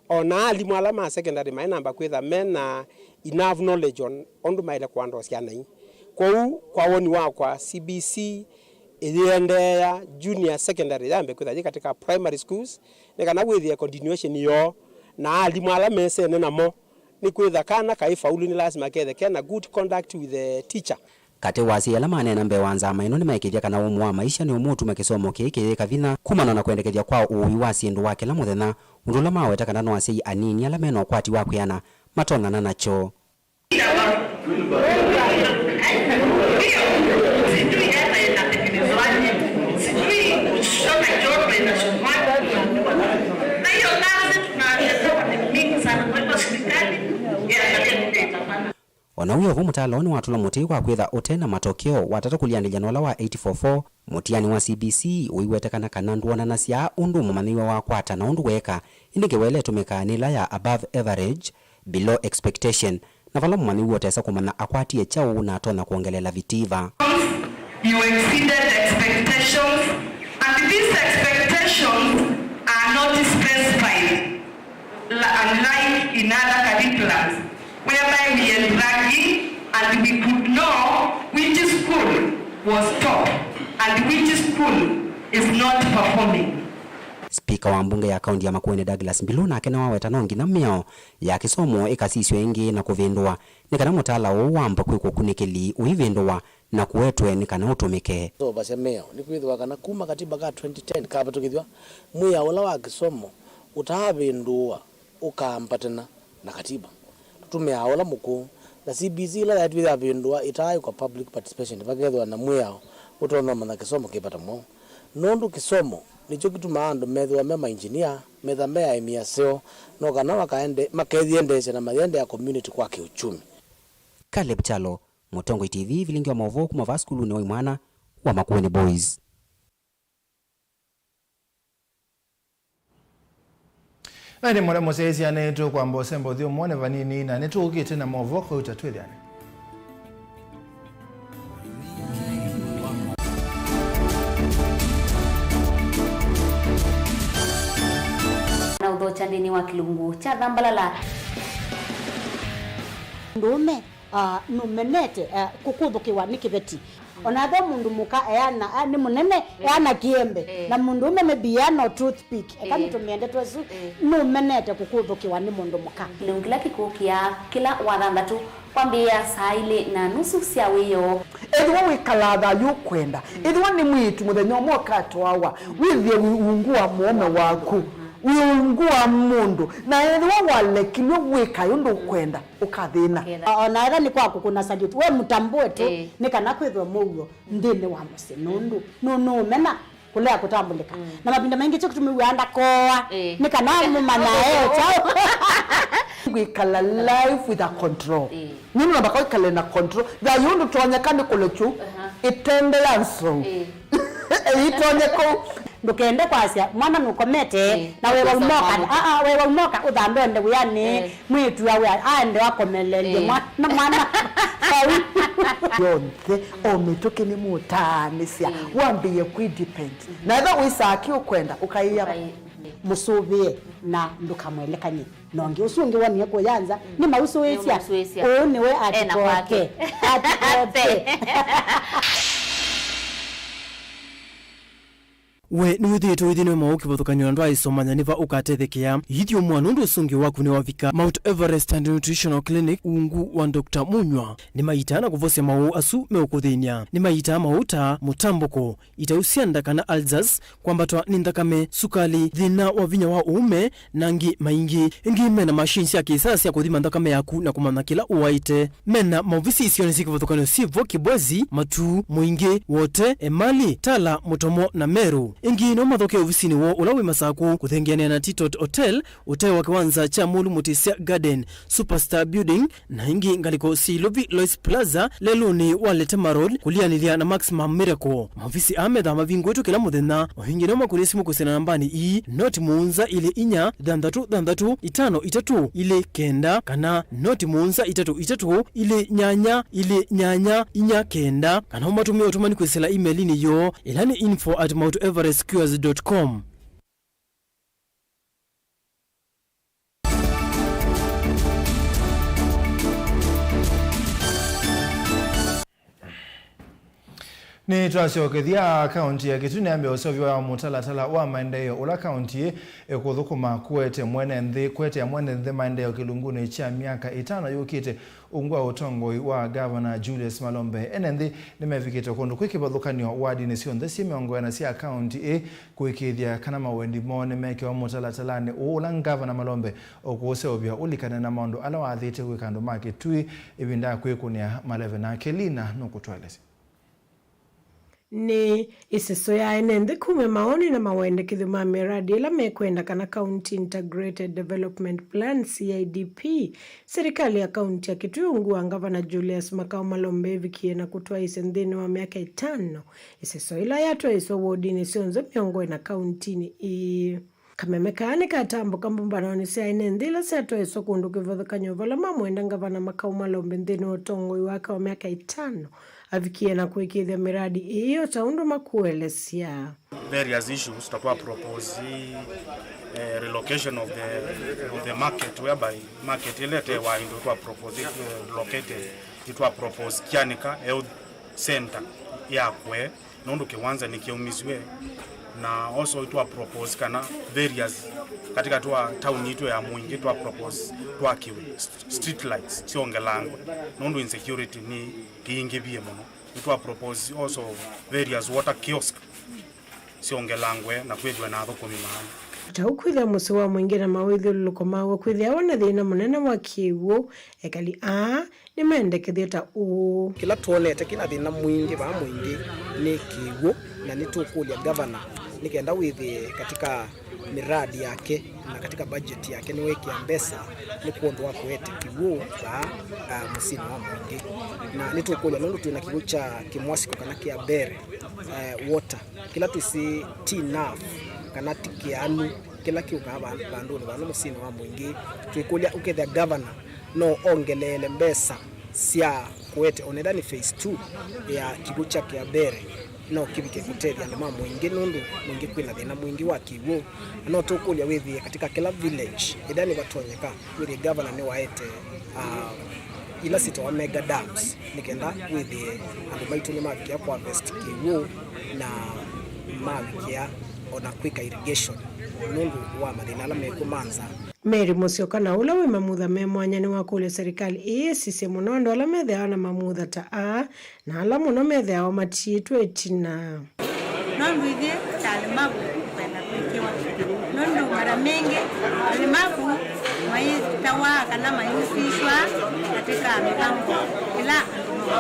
O na alimũ ala ma secondary maĩ namba kwĩtha me na enough knowledge on ũndũ maĩle kũandoo syana ii. Kwoou, kwa woni wakwa, C B C ĩyĩendeea junior secondary yambe kwĩtha yĩ katĩ ka primary schools, nĩ kana wĩthĩe continuation yoo, na alimũ ala mesene namo, nĩ kwĩtha kana kaĩ faulu nĩ lasima kethe kena good conduct with the teacher. Katĩ wa asyai ala maneena mbee wa nzama ĩno nĩmaĩkĩĩthya kana ũmũ wa maisha nĩ ũmwe ũtuma kĩsomo kĩĩ kĩyĩka vinya kumana na kwendekethya kwa ũĩ wa syĩndũ wa kĩla mũthenya, ũndũ ũla maweta kana no asyai anini ala mena ũkwati wa kwĩana matonyana nakyo. O na wĩ o vo, mũtaala ũũ nĩwatũla mũtĩ kwa kwĩtha ũte na matokeo. Watatũ kũlianĩlya na ũla wa eight four four, mũtiani wa C B C ũiwetekana kana ndwonanasya ũndũ mũmanyĩw'a wakwata na ũndũ weeka, ĩndĩ ngewa ĩla ĩtũmĩkaa nĩ ĩla ya above average, below expectation, na vala mũmanyĩw'a ũtesa kũmanya akwatie kyaũ na atonya kwongeleela vitiva. You exceeded expectations, and these expectations are not specified, unlike in other curriculums, whereby we had ranking and we could know which school was top and which school is not performing. Spika wa mbunge ya kaunti ya Makueni Douglas Mbilu nake nĩwaweta no nginya mĩao ya kĩsomo ĩkasisw'e ĩngĩ na kũvĩndũa nĩ kana mũtaala ũũ wamba kwĩkwa ũkunĩkĩli ũivĩndũa na kũetwe nĩ kana ũtũmĩke. Kũseũvasya mĩao nĩkwĩthĩwa kana kuma katiba ka twenty ten kavatũkĩthw'a, mwĩao ũla wa kĩsomo ũtaavĩndũwa ũkaambatana na katiba. Tũtũmĩaa ũla mũkũũ, na C B C ĩla yaĩtwe yavĩndũwa ĩtaaĩkwa public participation, vakethĩwa na mwĩao ũtonya ũmanya kĩsomo kĩ vata mwaũ. Nũndũ kĩsomo nĩkyo kĩtumaa andũ methĩwa me mainjinia, metha me aĩmi aseo, no kana makaende-, makeyĩendeesya na mayĩendeea community kwa kĩũkyumi. Caleb Kyalo, Mũtongoi T V, vilingi wa maũvoo kuma vaa sukulunĩ wa imwana wa Makueni Boys. Na ĩndĩ mũla mũsyaĩĩsya nĩtũkwamba ũsemba ũthyũmũonĩ vanini, na nĩtũũkĩte na maũvoo, kwoou ta twĩthĩane. Na ũthokya nthĩnĩ wa kĩlungu kya Thambalala. Ndũũme, ah, nũmenete, ah, kũkũthũkĩwa nĩ kĩveti. Ona ethĩwa mũndũ mũka eana, ah, nĩ mũnene, eh, eana kĩembe, eh, na mũndũũme maybe eana o toothpick, eka, eh, nĩtũmĩende twesu, eh, nũmenete kũkũthũkĩwa nĩ mũndũ mũka. Kĩlungu kĩla kĩkũkĩa kĩla Wathanthatũ kwambĩĩa saa ilĩ na nusu sya wĩoo. Ethĩwa wĩkalaa thayũ ũkwenda, mm, ethĩwa nĩ mwĩĩtu mũthenya ũmwe ũkatwawa, mm, wĩthĩe wĩ ungu wa mũũme waku, mm, wĩ ungu wa mũndũ, na ethĩwa walekilw'e wĩkae ũndũ ũkwenda, ũkathĩna. Ũkethĩa. O-, ona ethĩwa nĩ kwa kũkũna salute, we mũtambũe tu, eh, nĩ kana kwĩthwe mũuo nthĩnĩ wa mũsyĩ, nũndũ nũ-, nũũmena kũlea kũtambũlĩka. Mm. Na mavinda maingĩ kyo kĩtumi wĩaa ndakoa, eh, nĩ kana mũmanya e kyaũ. Kwĩkala life with a control. Ĩĩ. Nĩ nũndũ ndaka wĩkale na control. Thayũ ndũtonyeka nĩ kũlekyu. Aha. Ĩtende ya nsou. Ĩĩ. Ĩitonye kũu. Ndũkende kwasya mwana nũkomete. Ĩĩ. Na wewa umoka. Aa, wewa umoka ũthambe ende wĩanĩ. Ĩĩ. Mwĩĩtu awe aende akomelelye. Ĩĩ. Mwana, mwana. Vau. Yonthe, o mĩtũkĩ nĩ mũtaanĩsya. Ĩĩ. Wambĩĩe kwĩ depend. Na ethwa wĩsaa kĩ ũkwenda, ũkaĩa. Ũkaĩ-, mũsũvĩe na ndũkamwelekany'e. Na ũngĩ ũsu ũngĩ wonie kũya nza, nĩmausũĩsya. Nĩmausũĩsya. Ũũ nĩwe. Ena atikoke kwake. Atikoke. We nĩwĩthĩĩtwe ũithĩnĩwe maũũ kĩvathũkany'o na ndwaaĩsomanya nĩ va ũkatethekea? Ithyũmũa nũndũ ũsũngĩo waku nĩwavika. Mount Everest Nutritional Clinic, ungu wa Doctor Munywa, nĩmaitaa na kũvosya maũũ asu meũkũthĩny'a. Nĩmaitaa maũũ ta mũtambũko, itau sya nda kana ulcers, kwambatwa nĩ nthakame, sukali, thĩna wa vinya wa ũũme, na angĩ maingĩ. Ĩngĩ mena machine sya kĩsaa sya kũthima nthakame yaku na kũmanya kĩla ũwaĩte. Mena maovisi isionĩ syĩ kĩvathũkany'o syĩ vo Kibwezi, Matuu, Mũingĩ, Wote, Emali, Tala, Mũtomo, na Meru. Ĩngĩ no mathokee ovisinĩ woo ũla wĩ Masakũ, kũthengeanĩa na Titot Hotel, ũtee wa kĩwanza kya Mũlũ Mũtĩsya Garden, Superstar Building, na ĩngĩ ngalĩko syĩ Ilovi Lois Plaza, lelũnĩ wa Letema Road, kũlianĩlya na Maximum Miracle. Maovisi aa methaa mavingũĩtwe kĩla mũthenya. O ĩngĩ no makũnĩe simũ kwĩsĩla nambanĩ ii, noti mũonza ilĩ inya, thanthatũ thanthatũ, itano itatũ, ilĩ kenda, kana noti mũonza itatũ itatũ, ilĩ nyanya, ilĩ nyanya, inya kenda, kana ũmatũmĩe ũtũmani kwĩsĩla email-inĩ yoo, ĩla nĩ info at mount everest cures dot com. Nĩtwasyokethya. Kaunti ya Kitui nĩyambĩĩa ũseũvyo wa mũtalatala wa maendeeo ũla kaunti ĩĩ ĩkũthũkũma kũete mwene nthĩ, kũetea mwene nthĩ maendeeo kĩlungunĩ kya myaka ĩtano yũkĩte. Ungu wa ũtongoi wa Ngavana Julius Malombe, ene nthĩ nĩmevikĩte kũndũ kwĩ kĩvathũkany'o wadinĩ syonthe syĩ mĩongo ĩna sya kaunti ĩĩ kũĩkĩĩthya kana mawendi moo nĩmeekĩwa mũtalatalanĩ ũũ ũla Ngavana Malombe ũkũũseũvya ũlikane na maũndũ ala wathĩte kwĩka andũ ma Kitui ĩvinda ya kwĩkũnĩa maleve. Nake Lina nũkũtũelesya. Nĩ ĩseso ya ene nthĩ kumya maoni na mawendekethyo ma miradi ĩla mekwenda kana County Integrated Development Plan, C I D P, serikali ya kaunti ya Kitui ungu wa Ngavana Julius Makau Malombe ĩvikie na kũtwaĩĩsya nthĩnĩ wa myaka ĩtano, ĩseso ĩla yatwaĩĩswe wodinĩ syonthe mĩongo ĩna kauntinĩ ĩĩ. Kameme kaa nĩkatambũka mbũmbanonĩ sya ene nthĩ ila syatwaĩswe kũndũ kĩvathũkany'o vala mamwenda Ngavana Makau Malombe nthĩnĩ wa ũtongoi wake wa myaka ĩtano avikie na kũĩkĩĩthya mĩradi ĩĩ o ta ũndũ makũelesya. Various issues ta twa propose, eh, relocation of the, of the market, whereby market ĩla ĩtewa indo twa propose, eh, relocated, twa propose Kyanika Health Center yakwe. Nũndũ kĩwanza nĩkyaumisw'e, na also twa propose kana various katikati wa town yitũ ya Mwingĩ twa propose twakiwe st-, street lights syongelangwe, nũndũ insecurity nĩ kĩingĩvie mũno. Nĩtwa propose also various water kiosk syongelangwe na kwĩthwe na athũkũmi maana. Ta ũu kwĩthĩa mũsyĩ wa Mwingĩ na mawĩthyũlũlũko maw'o kwĩthĩawa na thĩna mũnene wa kĩw'ũ, ekali aa nĩmendekethye ta ũũ. Kĩla twonete kĩna thĩna mwingĩ vaa Mwingĩ nĩ kĩw'ũ, na nĩtũkũlya ngavana nĩ kenda wĩthĩe katika miradi yake na katika budget yake nĩwekĩa mbesa nĩ kwondũ wa kũete kĩw'ũ vaa, ah, mũsyĩnĩ wa Mwingĩ. Na nĩtũkũlya nũndũ twĩna kĩw'ũ kya Kĩmwasiko kana kĩa Mbere, eh, water, kĩla twĩsĩ ti enough kana ti kĩanu, kĩla kĩũkaa va-, vandũnĩ vano mũsyĩnĩ wa Mwingĩ. Twĩkũlya ũkethĩa ngavana no ongeleele mbesa sya kũete onetha nĩ phase two ya kĩw'ũ kya Kĩambere, no kĩvike kũtethya andũ ma Mwingĩ, nũndũ Mwingĩ kwĩna thĩna mwingĩ wa kĩw'ũ. Na no tũkũlya wĩthĩe katika kĩla village ĩla nĩvatonyeka, wĩthĩe ngavana nĩwaete, ah, ila sitawa mega dams, nĩ kenda wĩthĩe andũ maitũ nĩmavikĩa kũharvest kĩw'ũ na mavikĩa ona kwĩka irrigation nũndũ wa mathĩna ala mekumanza. Mary Mũsyoka na ũla wĩ mamutha me mwanya nĩwakũlya serikali ĩĩ ĩsisye mũno andũ ala methĩawa na mamutha ta aa, na ala mũno methĩawa matiĩtwe ĩtina. Nũndũ ithyĩ ta alemavu kwenda kwĩkĩwa. Nũndũ mara mingĩ alemavu mayĩtawa kana mayusishwa katika mĩvango ĩla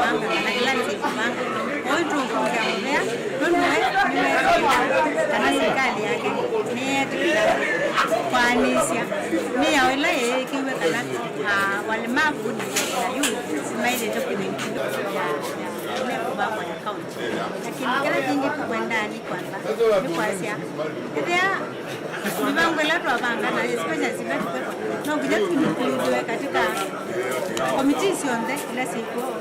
andũ mekũvanga kana kĩla nzĩ kũvanga. Kwoou tũkũngĩa mũvea nũndũ we nĩwetĩkĩla kana serikali yake nĩyetĩkĩla Kũaanĩsya mĩao ĩla yeekĩiwe kana, ah, walemavu na youth nĩmaĩlĩte kwĩthĩwa ya, ya, ya level vakwa ya county. Na kĩndũ kĩla kĩngĩ tũkwendaa nĩ kwamba, nĩ kwasya, ĩthĩa mĩvango ĩla twavanga na especially sila tũkwetwa, no nginya tũincludiwe katika committee syonthe ila syĩkw'o,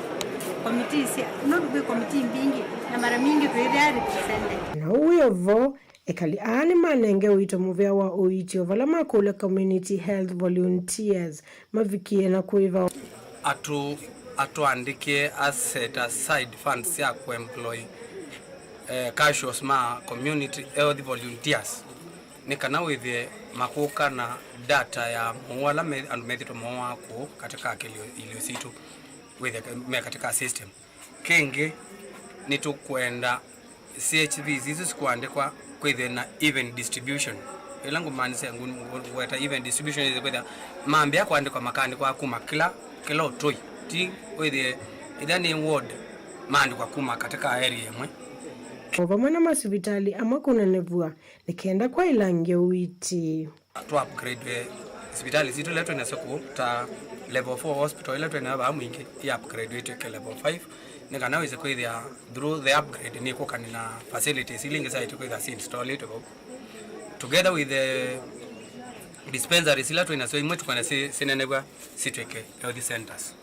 committee sya, no twĩ committee mbingĩ, na mara mingi twĩthĩa represented. Na ũu wĩ o vo, ekali aa nĩmanenge ũito mũvea wa ũiiti o vala makũlya community health volunteers mavikie na kũĩva. Atũ, atũandĩkĩe a set aside funds sya kũemploy, eh, casuals ma community health volunteers, nĩ kana wĩthĩe makũka na data ya maũũ ala me, andũ methĩtwe mooaa kũũ katika akĩlyo ilio sitũ, wĩthĩe me katika system. Kĩngĩ, nĩtũkwenda C H Vs isu sikũandĩkwa kwĩthĩe na even distribution. Ĩla ngũmaanisya, ngũ-, ngũ-, ngweta even distribution, ĩthĩe kwĩthĩa mambĩa kũandĩkwa, makaandĩkwa kuma kĩla, kĩla ũtũi. Ti wĩthĩe, ĩthĩa nĩ ward, maandĩkwa kuma katika area ĩmwe. O vamwe na masivitalĩ amwe kũnenevw'a nĩ kenda kwaĩlangya ũiiti. Tũ upgrade sivitalĩ sitũ ila twĩ nasyo kũu, ta level four hospital ila twĩ nayo vaa Mwingĩ, i upgrade ĩtw'ĩke level five, nĩ kana wĩse kwĩthĩa through the upgrade nĩkũkani na facilities ila ingĩ syaĩtwe kwĩthĩa si installĩtwe vau. Together with the dispensaries ila twĩ nasyo, imwe tũkwenda si-, sinenevw'a sitw'ĩke health centers.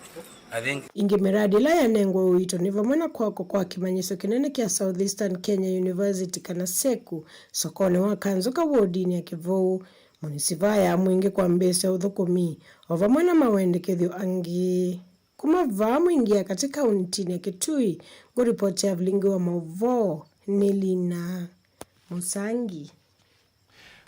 I think. Ĩngĩ mĩradi ĩla yanengwa ũito nĩ vamwe na kwakwa kwa kĩmanyĩsyo kĩnene kya South Eastern Kenya University, kana seku, sokonĩ wa Kanzũka wodinĩ ya Kĩvũũ, mũnisivaa ya Mwingĩ kwambĩĩsya ũthũkũmi, o vamwe na mawendekethyo angĩ. Kuma vaa Mwingĩ ya katĩ kauntinĩ ya Kitui, ngũripoti ya vilingi wa maũvoo nĩ Lina Mũsangi.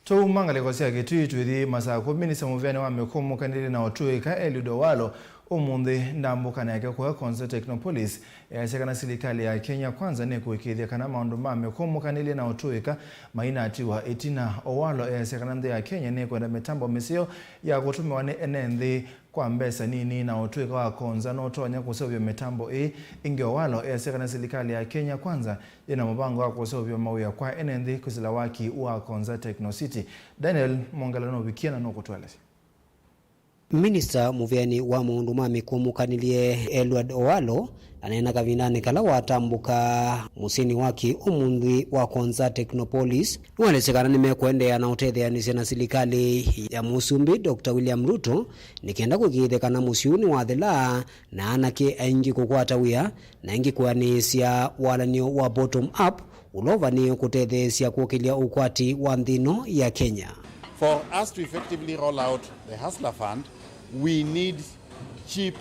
Twauma ngalĩko sya Kitui twĩthi Masakũ, minista mũvĩanĩ wa mĩkũmũkanĩlye na ũtũĩka Eliud Owalo ũmũnthĩ ndambũka nake kũya Konza Technopolis easya kana silikalĩ ya Kenya Kwanza nĩkũĩkĩĩthya kana maũndũ ma mĩkũmũkanĩlye na ũtũĩka mainatiwa ĩtina. Owalo easya kana nthĩ ya Kenya nĩkwenda mĩtambo mĩseo ya kũtũmĩwa nĩ ene nthĩ kwa mbesa nini na ũtũĩka wa Konza nũtonya kũseũvya mĩtambo ĩĩ. Ĩngĩ Owalo easya kana silikalĩ ya Kenya Kwanza yĩna mũvango wa kũseũvya mawĩa kwa ene nthĩ kwĩsĩla waki wa Konza Techno City. Daniel Mwongela nũvikie na nũkũtũelesya. Minista mũvĩanĩ wa maũndũ ma mĩkũmũkanĩlye Eliud Owalo aneena kavindanĩ kala watambũka mũsyĩnĩ wa kĩ-ũmũnthĩ wa Konza Technopolis. Nĩwaelesya kana nĩmekũendeea na ũtetheanĩsya na silikalĩ ya Mũsumbĩ Doctor William Ruto nĩ kenda kũĩkĩĩthya kana mũsyĩ ũũ nĩwathela na anake aingĩ kũkwata wĩa, na ĩngĩ kwĩanĩĩsya walan'yo wa bottom up ũla ũvanĩĩwe kũtetheesya kũkĩlya ũkwati wa nthĩ ĩno ya Kenya. For us to effectively roll out the Hustler Fund, we need cheap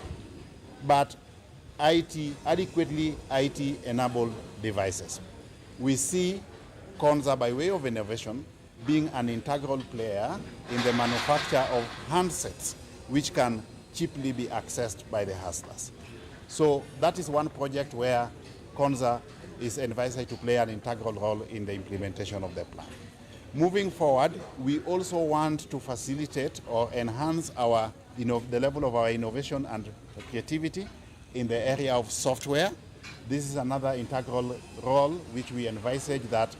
but I T, adequately I T enabled devices. We see Konza, by way of innovation, being an integral player in the manufacture of handsets which can cheaply be accessed by the hustlers. So that is one project where Konza is envisaged to play an integral role in the implementation of the plan. Moving forward, we also want to facilitate or enhance our inno-, the level of our innovation and creativity in the area of software. This is another integral role which we envisage that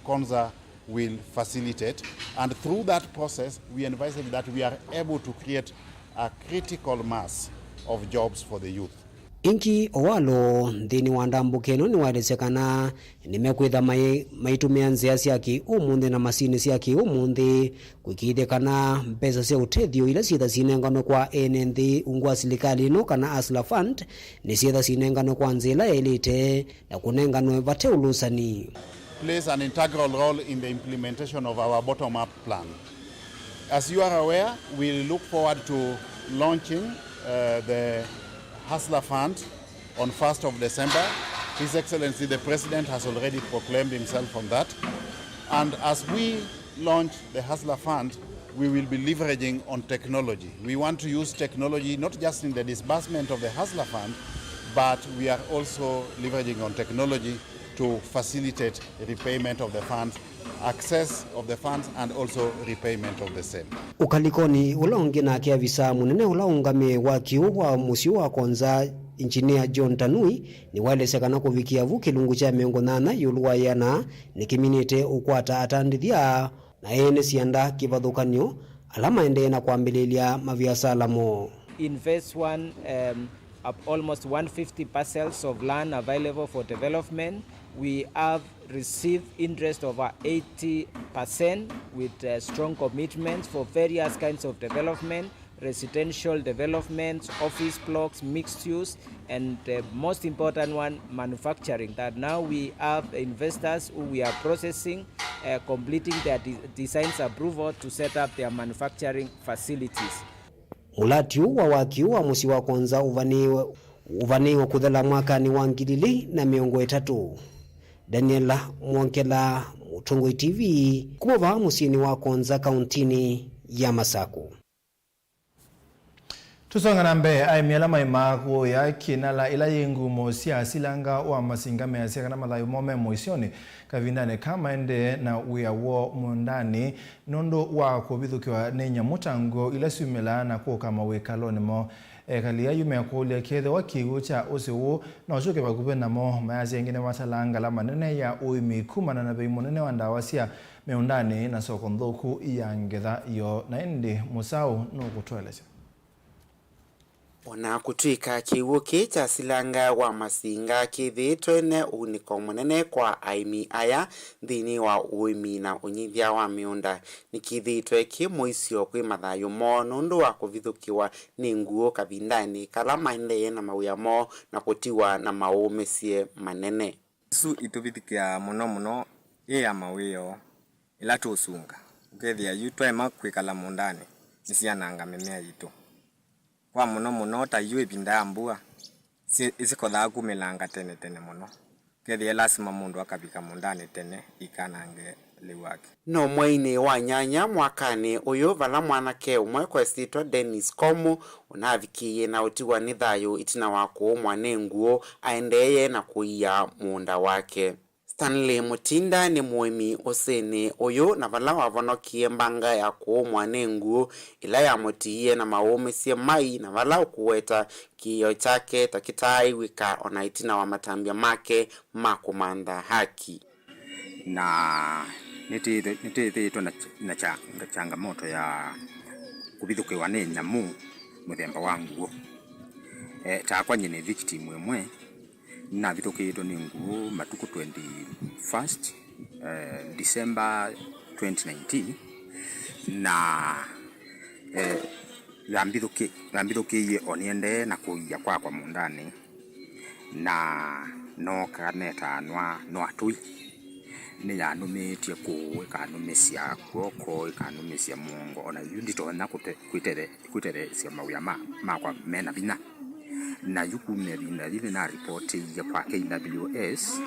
Konza will facilitate, and through that process we envisage that we are able to create a critical mass of jobs for the youth. Ĩngĩ Owalo nthĩnĩ wa ndambũka ĩno nĩwaelesya kana nĩmekwĩtha mai-, maitũmĩa nzĩa sya kĩ-ũmũnthĩ na masinĩ sya kĩ-ũmũnthĩ kũĩkĩĩthya kana mbesa sya ũtethyo ila syĩtha sinenganwe kwa ene nthĩ ungu wa silikalĩ ĩno kana Hustler Fund nĩsyĩtha sinenganwe kwa nzĩa ĩla yaĩlĩte na kũnenganwe vate ũlũsani. Plays an integral role in the implementation of our bottom-up plan. As you are aware, we look forward to launching, uh, the Hustler Fund on first of December. His Excellency the President has already proclaimed himself on that. And as we launch the Hustler Fund, we will be leveraging on technology. We want to use technology not just in the disbursement of the Hustler Fund, but we are also leveraging on technology to facilitate repayment of the funds, access of the funds, and also repayment of the same. Ũkalikoni ũla ũngĩ nake, avisa mũnene ũla ũngamĩe waki ũũ wa mũsyĩ wa Konza, Engineer John Tanui, nĩwaelesya kana kũvikĩa vu kĩlungu kya mĩongo nyanya ĩũlũ wa ĩana nĩkĩminĩte ũkwata atandĩthya na ene syenda kĩvathũkany'o ala maendee na kwambĩlĩlya maviasala moo. In phase one, um, up almost one fifty parcels of land available for development. We have received interest over eighty percent with uh, strong commitments for various kinds of development, residential developments, office blocks, mixed use, and uh, most important one, manufacturing. That now we have investors who we are processing, uh, completing their de- designs approval to set up their manufacturing facilities. Mũlati ũũ wa waki wa mũsyĩ wa Konza ũvanĩĩwe ũvanĩĩwe kũthela mwakanĩ wa ngili ili na mĩongo ĩtatũ. Daniela Mwongela, Mũtongoi T V, kuma vaa mũsyĩnĩ wa Konza, kauntinĩ ya Masaku. Tũsonga na mbee, aĩmi ala maimaa kũũya kĩnala ĩla yĩ ngumo sya silanga wa masinga measya kana mathayũ moo me mũisyonĩ kavindanĩ ka maendee na wĩa woo mũũndanĩ nũndũ wa kũvithũkĩwa nĩ nyamũ ta ngũũ ila syumĩlaa na kũka mawĩkalonĩ moo. Ekali ayu mekũlya kethĩwa kĩw'ũ kya ũsĩ ũũ no kyũke vakuvĩ namo, mayasya ĩngĩ nĩmatalaa ngalama nene ya ũĩmi kumana na vei mũnene wa ndawa sya mĩũndanĩ na soko nthũku ya ngetha yoo. Na ĩndĩ Mũsaũ nũkũtũelesya. O na kũtw'ĩka kĩw'ũ kĩĩ kya silanga wa masinga kĩthĩĩtwe ne ũunĩko mũnene kwa aĩmi aya nthĩnĩ wa ũĩmi na ũnyivya wa mĩũnda, nĩkĩthĩĩtwe kĩ mũisyo kwĩ mathayũ moo nũndũ wa kũvithũkĩwa nĩ ngũũ kavindanĩ kala maendee na mawĩa moo na kũtiwa na maũũmĩsye manene. Ĩsu ĩtũvithũkĩaa mũno mũno ĩ ya mawĩoo ĩla tũũsunga, ũkethĩa yu twaema kwĩkala mũũndanĩ nĩsyananga mĩmea yitũ. Kwa mũno mũno ta yu ĩvinda ya mbua, syĩ- ĩsyĩkothaa kumĩlanga tene tene mũno, ũkethĩa lasima mũndũ akavika mũũndanĩ tene ikanange lĩu wake. No mweinĩ wa nyanya mwakanĩ ũyũ, vala mwanake ũmwe kwa ĩsyĩtwa Dennis Komu ũnavikĩie na ũtiwa nĩ thayũ ĩtina wa kũũmwa nĩ ngũũ aendeeye na kũia mũũnda wake. Stanley Mutinda nĩ mũĩmi ũsĩnĩ ũyũ, na vala wavonokie mbanga ya kũũmwa nĩ ngũũ ĩla yamũtiie na maũũmĩsye mai, na vala ũkũweta kĩĩo kyake ta kĩtaaĩw'ĩka o na ĩtina wa matambya make ma kũmantha haki. Na nĩtĩĩtwe na changamoto ya kũvithũkĩwa nĩ nyamũ mũthemba wa ngũũ. E, takwa nyie nĩ victim ĩmwe. Nĩnavithũkĩĩtwe nĩ ngũũ matukũ twenty-first, eh, December twenty nineteen, na, eh, yambithũkĩ- yambithũkĩie o nĩendee na kũia kwakwa mũũndanĩ, na nooka netaa nwa- nwa tũi. Nĩyanũmĩtye kũũ, ĩkanũmĩsya kw'oko, ĩkanũmĩsya mũongo, o na yu nditonya kũte- kwĩtethya kwĩtetheesya mawĩa ma- makwa me na vinya. Na yu kumya ĩvinda yĩĩ nĩnaripotĩie kwa K W S,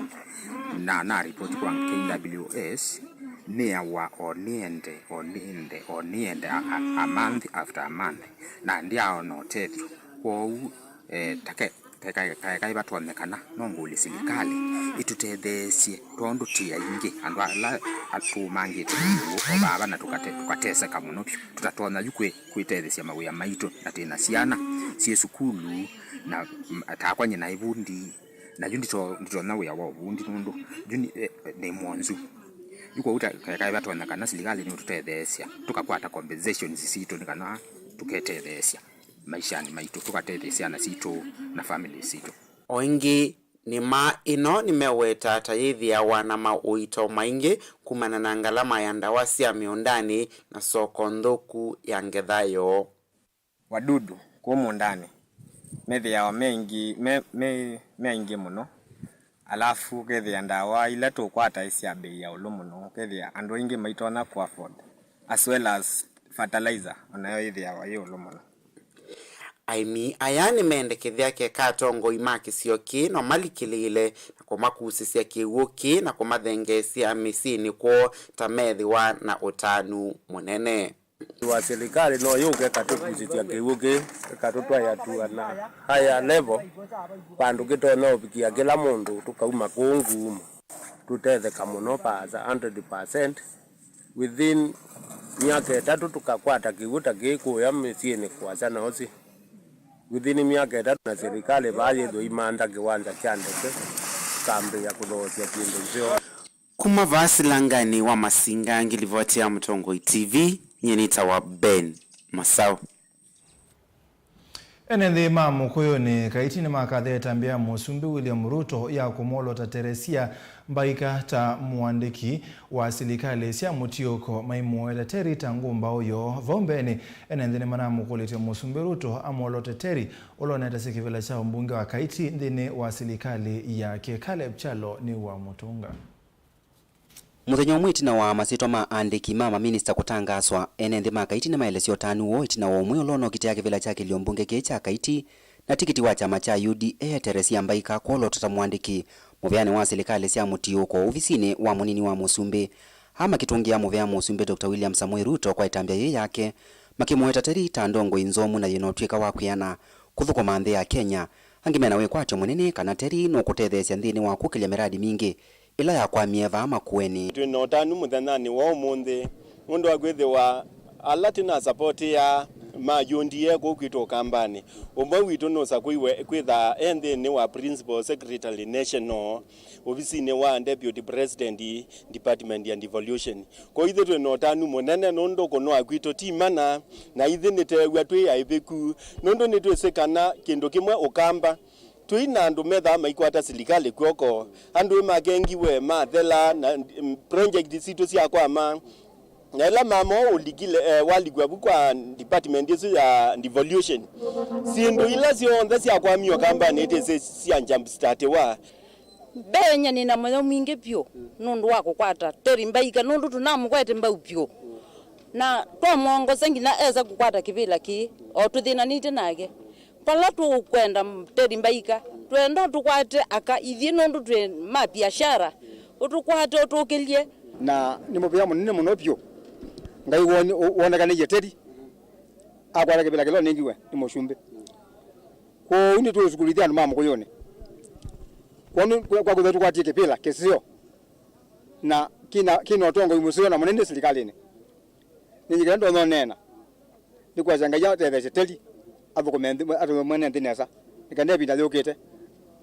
na naripoti kwa K W S nĩawa o nĩende, o nĩende, o nĩende a- a- a month after a month, na ndyaaona ũtethyo. Kwoou, eh, take- Kaekae vatonyekana, no ngũlye silikalĩ ĩtũtetheesye, tondũ twĩ aingĩ andũ ala tũũmangĩte ũũ o vava na tũkate- tũkateseka mũno vyũ. Tũtatonya yu kwĩ- kwĩtetheesya mawĩa maitũ, na twĩ na syana syĩ sukulu, na mm, takwa nyie naĩ vundi, na yu ndito- nditonya wĩa wa ũvundi nũndũ yu nĩ- eh, nĩ mwonzu. Yu kwoou ta- kaekae vatonyekana silikalĩ nĩũtũtetheesya tũkakwata compensations sitũ nĩ kana tũketetheesya maishanĩ maitũ, tũkatetheesya syana sitũ na families sitũ. O ĩngĩ, nĩma ĩno nĩmeweta ta yĩthĩawa na maũito maingĩ kumana na ngalama ya ndawa sya mĩũndanĩ na soko nthũku ya ngetha yoo. Wadudu kũũ mũũndanĩ methĩawa me aingĩ, me, me, me aingĩ mũno, alafu ũkethĩa ndawa ila tũkwata ĩ sya mbei ya ũlũ mũno, ũkethĩa andũ aingĩ maitonya kũ afford, as well as fertilizer onayo ĩthĩawa yĩ ũlũ mũno. Aĩmi aya nĩmendekethya keka atongoi ma kĩsio kĩĩ no malikĩlĩĩle na kũmakusĩsya kĩw'ũ kĩĩ na kũmathengeesya mĩsyĩnĩ kwoo ta methĩwa na ũtanu mũnene. Wa silikalĩ no yũke ĩkatũkusĩsya kĩw'ũ kĩĩ, ĩkatũtwaĩa to an higher level, vandũ kĩtonya ũvikĩa kĩla mũndũ, tũkauma kũũ nguumo, tũtetheka mũno paasa hundred percent. Within myaka ĩtatũ tũkakwata kĩw'ũ ta kĩĩ kũya mĩsyĩnĩ kũasa na ũsĩ. Within myaka ĩtatũ na silikalĩ vaa yĩthwe imantha kĩwanja kya ndeke, tũkambĩĩa kũthoosya syĩndũ nzeo. Kuma vaa Silanganĩ wa Masinga, ngilivoti ya Mũtongoi T V, nyie nĩtawa Ben Masau. Ene nthĩ ma Mũkũyũnĩ Kaiti nĩmakathe ĩtambya ya Mũsumbĩ William Ruto ya kũmwolota Teresia Mbaika ta mũandĩki wa silikalĩ sya mũtiũko, maimũete Terry ta ngũmbaũ yoo. Vau mbeenĩ, ene nthĩ nĩmanamũkũlĩtye Mũsumbĩ Ruto amwolote Terry, ũla ũnetasya kĩvĩla kya ũmbunge wa Kaiti nthĩnĩ wa silikalĩ yake. Caleb Kyalo nĩwamũtũnga. Mũthenya ũmwe ĩtina wa masyĩtwa ma aandĩki ma maminista kũtangaaswa, ene nthĩ ma Kaiti nĩmaelesya ũtanu woo ĩtina wa ũmwe ũla ũnokitĩa kĩvĩla kya kĩlio mbunge kĩĩ kya Kaiti na tikiti wa kyama kya U D A, Teresia Mbaika, kwolotwa ta mũandĩki mũvĩanĩ wa silikalĩ sya mũtiũko ovisinĩ wa mũnini wa mũsumbĩ. Aa makĩtũngĩa mũvea mũsumbĩ Doctor William Samoei Ruto kwa ĩtambya yĩĩ yake, makĩmũweta Terry ta ndongoi nzomu na yĩna ũtw'ĩka wa kwĩana kũthũkũma nthĩ ya Kenya. Angĩ mena wĩkwatyo mũnene kana Terry nũkũtetheesya nthĩnĩ wa kũkĩlya mĩradi mingĩ ĩla yakwamie vaa Makueni. Twĩ na ũtanu mũthenyanĩ wa ũmũnthĩ nũndũ wa kwĩthĩwa ala twĩnasapotĩaa mayũndie kũu kwitũ Ũkambanĩ. Ũmwe witũ nũsakũiwe kwĩthaa e nthĩnĩ wa Principal Secretary National, ovisinĩ wa Deputy President, Department ya Devolution. Kwoou ithyĩ twĩ na ũtanu mũnene nũndũ kũnoa kwitũ ti mana, na ithyĩ nĩtweew'a twĩ aĩvĩku nũndũ nĩtwĩsĩ kana kĩndũ kĩmwe Ũkamba twĩ na andũ methaa maikwata silikalĩ kw'oko, andũ makengiwe, mathela, na, mm, project sitũ syakwama. Na ĩla mama ũũ ũlikile, eh, walikwa vu kwa department ĩsu ya devolution, syĩndũ ila syonthe syakwamiwe Ũkambanĩ ĩtĩsĩ sya jumpstartiwa. Mbeeny'a nĩ na mũyo mwingĩ vyũ nũndũ wa kũkwata Terry Mbaika, nũndũ tũnamũkwete mbau vyũ na twamwongosa nginya esa kũkwata kĩvĩla kĩĩ, o tũthĩnanĩte nake. Vala tũkwenda Terry Mbaika, twenda ũtũkwate aka ithyĩ nũndũ twĩ ma biashara, ũtũkwate ũtũkĩlye. Na nĩ mũvea mũnene mũno vyũ Ngai woni-, wonekanĩie Terry akwata kĩvĩla kĩla ũnengiwe nĩ mũsumbĩ. Kwoou nĩtũũsukulĩthya andũ ma Mũkũyũnĩ. Kwonu kwa, kwa kwĩthĩwa tũkwatie kĩvĩla kĩseo na kĩna, kĩna ũtongoi mũseo na mũnene silikalĩnĩ. Nĩnyie kĩla ndonya ũneena nĩ kwasya Ngai atetheesye Terry athũkũme nthĩ, athũkũme mwene nthĩ nesa, nĩ kana ĩvinda yũkĩte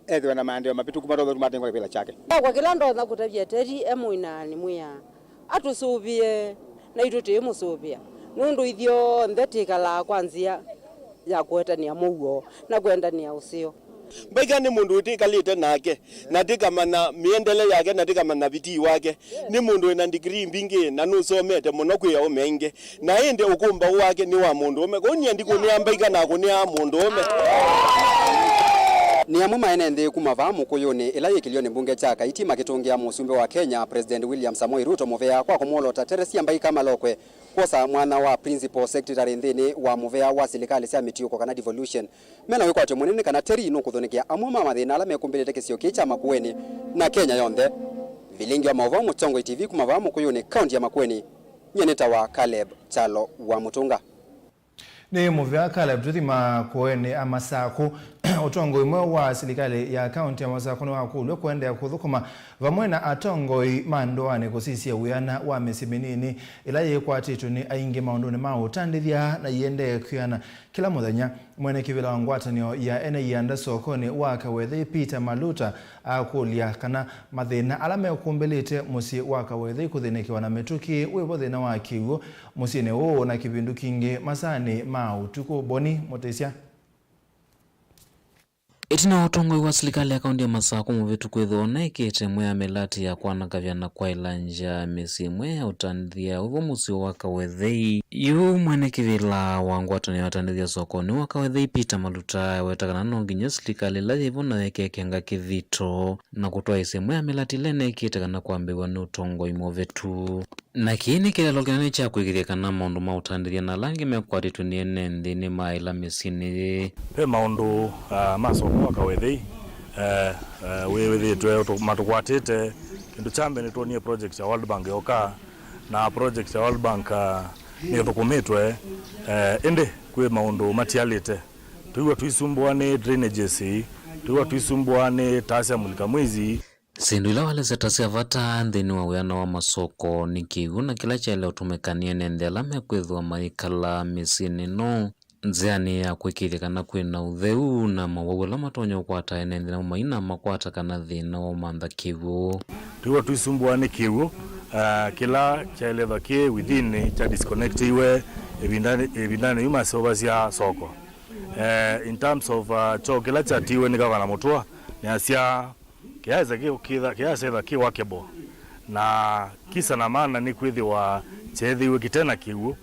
ethĩwe na maendeeo mavĩtũku matonya kũtuma atengwa kĩvĩla kyake. Kwa kĩla ndonya kũtavya Terry e mũinaanĩ mwĩaa, atũsũvĩe, naitũ tũimũsũvĩa, nũndũ ithyonthe twĩkalaa kwa nzĩa ya kũetanĩa mũuo na kwendanĩa ũseo. Mbaika nĩ mũndũ twĩkalĩte nake, na tũkamanya mĩendele yake, na tũkamanya vitii wake. Nĩ mũndũ wĩna degree mbingĩ, na nũsomete mũno kwĩ aũme aingĩ. Na ĩndĩ ũkũmbaũ wake nĩ wa mũndũũme. Kwoou nyie ndikũnĩa Mbaika, nakũnĩa mũndũũme. Nĩ amwe ma ene nthĩ kuma vaa Mũkũyũnĩ, ĩla yĩ kĩlionĩ mbunge kya Kaiti, makĩtũngĩa mũsumbĩ wa Kenya, President William Samoei Ruto, mũvea kwa kũmwolota Teresia Mbaika Malokwe kwosa mwanya wa Principal Secretary nthĩnĩ wa mũvea wa silikalĩ sya mĩtiũko kana devolution. Mena wĩkwatyo mũnene kana Terry nũkũthũnĩkĩa amwe ma mathĩna ala mekũmbĩlĩte kĩsio kĩĩ kya Makueni na Kenya yonthe. Vilingi wa maũvoo, Mũtongoi T V kuma vaa Mũkũyũnĩ, kaunti ya Makueni, nyie nĩtawa Caleb Kyalo wa Mũtũnga. Nĩ mũvea Caleb, tũthi Makueni a Masakũ. Ũtongoi mweũ wa silikalĩ ya kaunti ya Masakũ nĩwakũlw'e kũendeea kũthũkũma vamwe na atongoi ma ndũanĩ kũsisya wĩana wa mĩsyĩ mĩnini ĩla yĩkwatĩtwe nĩ aingĩ maũndũnĩ ma ũtandĩthya na iendee kwĩana kĩla mũthenya. Mwene kĩvĩla wa ngwatanĩo ya ene ianda sokonĩ wa Kawethei, Peter Maluta, akũlya kana mathĩna ala mekũmbĩlĩte mũsyĩ wa Kawethei kũthĩnĩkĩwa na mĩtũkĩ wĩvo thĩna wa kĩw'ũ mũsyĩnĩ ũũ na kĩvindu kingĩ masaanĩ ma ũtukũ. Boni Mũtĩsya. Ĩtina wa ũtongoi wa silikalĩ ya kaunti ya Masakũ mũvĩtu kwĩthĩwa ũnaĩkĩte ĩmwe ya mĩlatĩ ya kwanakavya na kwaĩla nzĩa mĩsyĩ ĩmwe ya ũtandĩthya wĩvo mũsyĩ wa Kawethei, yu mwene kĩvĩla wa ngwatanĩo ya atandĩthya sokonĩ wa Kawethei, Peter Maluta, eweta kana no nginya silikalĩ ĩla yĩvo nayo ĩkekenga kĩthito na kũtwaĩĩsya ĩmwe ya mĩlatĩ ĩla ĩnaĩkĩte kana kwambĩĩw'a nĩ ũtongoi mũvĩtu. Na kĩĩ nĩ kĩeleelo kĩnene kya kũĩkĩĩthya kana maũndũ ma ũtandĩthya na ala angĩ mekwatĩtwe nĩ ene nthĩ nĩmaaĩla mĩsyĩnĩ yĩĩ. Ve maũndũ, ah, ma soko wa Kawethei, eh, eh, wĩw'ĩthĩtwe ũtũ-, matũkwatĩte. Kĩndũ kya mbee nĩtwonie project ya World Bank yoka, na project ya World Bank, ah, nĩthũkũmĩtwe, eh, ĩndĩ kwĩ maũndũ matialĩte. Twĩw'a tũisumbũa nĩ drainages, twĩw'a tũisumbũa nĩ taa sya mulika mwizi. Syĩndũ ila walesya ta sya vata nthĩnĩ wa wĩana wa masoko nĩ kĩw'ũ na kĩla kyaĩle ũtũmĩka nĩ ene nthĩ ala mekwĩthĩwa mayĩkala mĩsyĩnĩ ĩno. nzĩanĩ ya kwĩkĩĩthya kana kwĩ na ũtheu na mawau ala matonya ũkwata ene nthĩ namo maina makwata kana thĩna wa ũmantha kĩw'ũ. Twĩw'a tũisumbũa nĩ kĩw'ũ, ah, kĩla kyaelethwa kĩ within kya disconnectiwe ĩvindanĩ, ĩvindanĩ yu maseũvasya soko. Eh, in terms of, ah, kyoo kĩla kyatiiwe nĩ Gavana Mũtua, nĩasya kĩyaĩsa kĩ-, kĩtha-, kĩyaĩsa ĩtha kĩ workable, na kisa na maana nĩ kwĩthĩwa kyeethĩiwe kĩte na kĩw'ũ,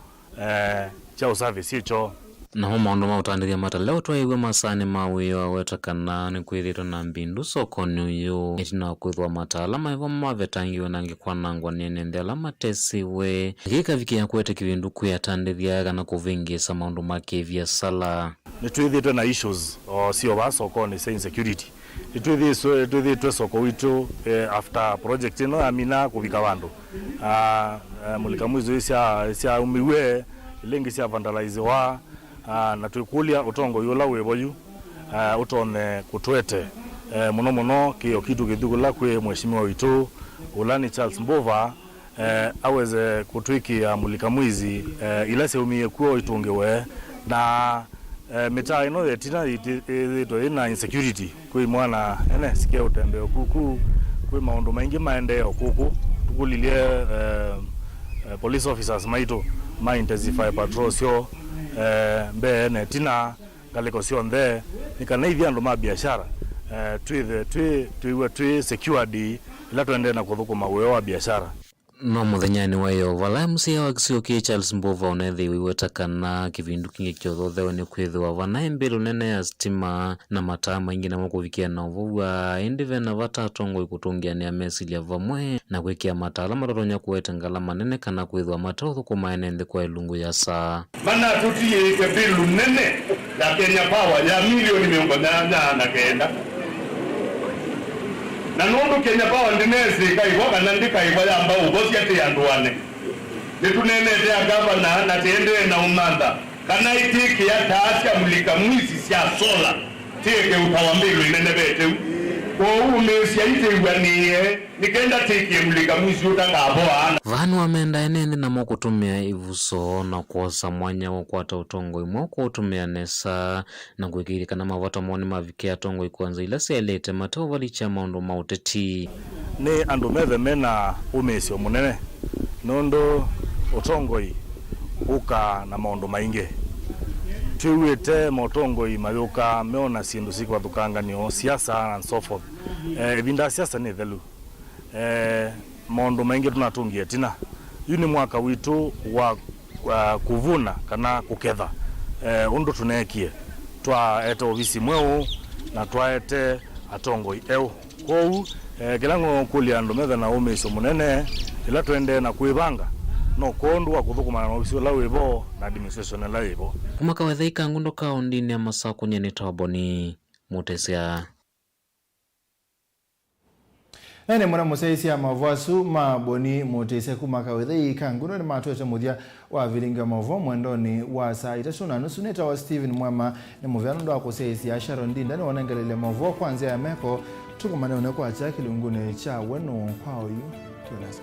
eh, kya ũsavi syĩ kyoo. Namo maũndũ ma ũtandĩthya matalewa twaĩw'a masaanĩ ma wĩoo aweta kana nĩkwĩthĩĩtwe na mbindu sokonĩ ũyũ ĩtina wa kwĩthĩwa mataala maĩvo mavetangiwe na angĩ kwanangwa nĩ ene nthĩ ala matesiwe. Kĩĩ kĩkavikĩa kũete kĩvindu kwĩ atandĩthya kana kũvĩngĩĩsa maũndũ ma kĩviasala. Nĩtwĩthĩĩtwe na issues o sio vaa sokonĩ sya insecurity. Nĩtwĩthĩĩswe-, nĩtwĩthĩĩtwe soko witũ, eh, after project ĩno yamina kũvika vandũ. Ah, eh, mũlika mwizi sya, syaumiw'e, ila ingĩ sya vandalizewa, ah, na twĩkũlya ũtongoi ũla wĩvo yu, ah, ũtonye kũtwete, eh, mũno mũno kĩo kitũ kĩthu kũla kwĩ mheshimiwa witũ, ũla nĩ Charles Mbuva, eh, aweze kũtwĩkĩa mũlika mwizi, eh, ila syaumie kw'o itũngĩwe, na, eh, mĩtaa ĩno yetina yĩti-, yĩthĩĩtwe yĩna insecurity, kwĩ imwana ene sike ũtembeo kuku, kwĩ maũndũ maingĩ maendee o kuku. Tũkũlilye, eh, eh, police officers maitũ ma intensify patrol syoo, eh, mbee na ĩtina, ngalĩko syonthe, nĩ kana ithyĩ andũ ma biashara, eh, twĩthe twĩ, twĩw'e twĩ secured ĩla tũendee na kũthũkũma wĩa wa biashara. No mũthenyanĩ wa ĩyoo vala M C A wa kĩsio kĩĩ Charles Mbuva ũneethĩiwe aiweta kana kĩvindu kĩngĩ kĩothothewe nĩ kwĩthĩwa vanaĩ mbĩlũ nene ya sitima na mataa maingĩ namo kũvikĩa na ũvow'a, ĩndĩ ve na vata atongoi kũtũngĩanĩa mesilya vamwe na kwĩkĩa mataala matatonya kũete ngalama nene kana kwĩthĩwa mateũthũkũma ene nthĩ kwa ĩlungu ya saa. Manatũtiĩĩsye mbĩlũ nene ya Kenya Power ya milioni mĩongo nyanya na kenda. Na nũndũ Kenya Power ndĩneesĩ ĩkaĩvwa kana ndĩkaĩvwa yamba ũvosya tĩ andũanĩ, nĩtũneenete a ngavana na tĩendee na ũmantha kana ĩtĩkĩa taa sya mulika mwizi sya sola tieke ũtawa mbĩlũ ĩnenevete u. Kwoou ũmĩĩsya itĩw'anĩe nĩ kenda tĩkie mulika mwizi ũtakavoa. Vaa nĩwamenda ene nthĩ namo kũtũmĩa ĩvuso na kwosa mwanya wa kũkwata ũtongoi mweũ kũũtũmĩa nesa na kũĩkĩĩthya kana mavata moo nĩmavikĩa atongoi kwa nzĩa ila syaĩlĩte mateũvalikya maũndũ ma ũteti. Nĩ andũ methe mena ũmĩĩsyo mũnene nũndũ ũtongoi ũkaa na maũndũ maingĩ. Twĩw'ĩte motongoi mayũkaa meona syĩndũ syĩkĩvathũkanganĩo, siasa and so forth. Eh, ĩvinda ya siasa nĩ ĩthelu. Eh, maũndũ maingĩ tũnatũngie ĩtina. Yu nĩ mwaka witũ wa, wa kũvuna kana kũketha, eh, ũndũ tũneekie. Twaete ovisi mweũ na twaete atongoi eũ. Kwoou, eh, kĩla ngũkũlya andũ methe na ũmĩĩsyo mũnene ĩla tũendee na kwĩvanga, no kwondũ wa kũthũkũmana na ovisi ũla wĩvo na administration ĩla yĩvo. Kuma Kawethei Kangundo kaũndĩnĩ ya Masakũ, nyie nĩ Toboni Mũtesya. Na nĩ mũna mũsyaĩĩsya maũvoo asu ma Boni Mũtĩsya kuma Kawethei Kangundo nĩmatwete mũthya wa vilingi wa maũvoo mwendonĩ wa saa itatũ na nusu. Nĩtawa Stephen Mwema, nĩ mũvea nũndũ wa kũsyaĩĩsya. Sharon Ndinda nĩwonengeleile maũvoo kwa nzĩa ya meko. Tũkomane ũnĩ kwakya kĩlungunĩ kya wenu kwa oyu. Twĩ nesa.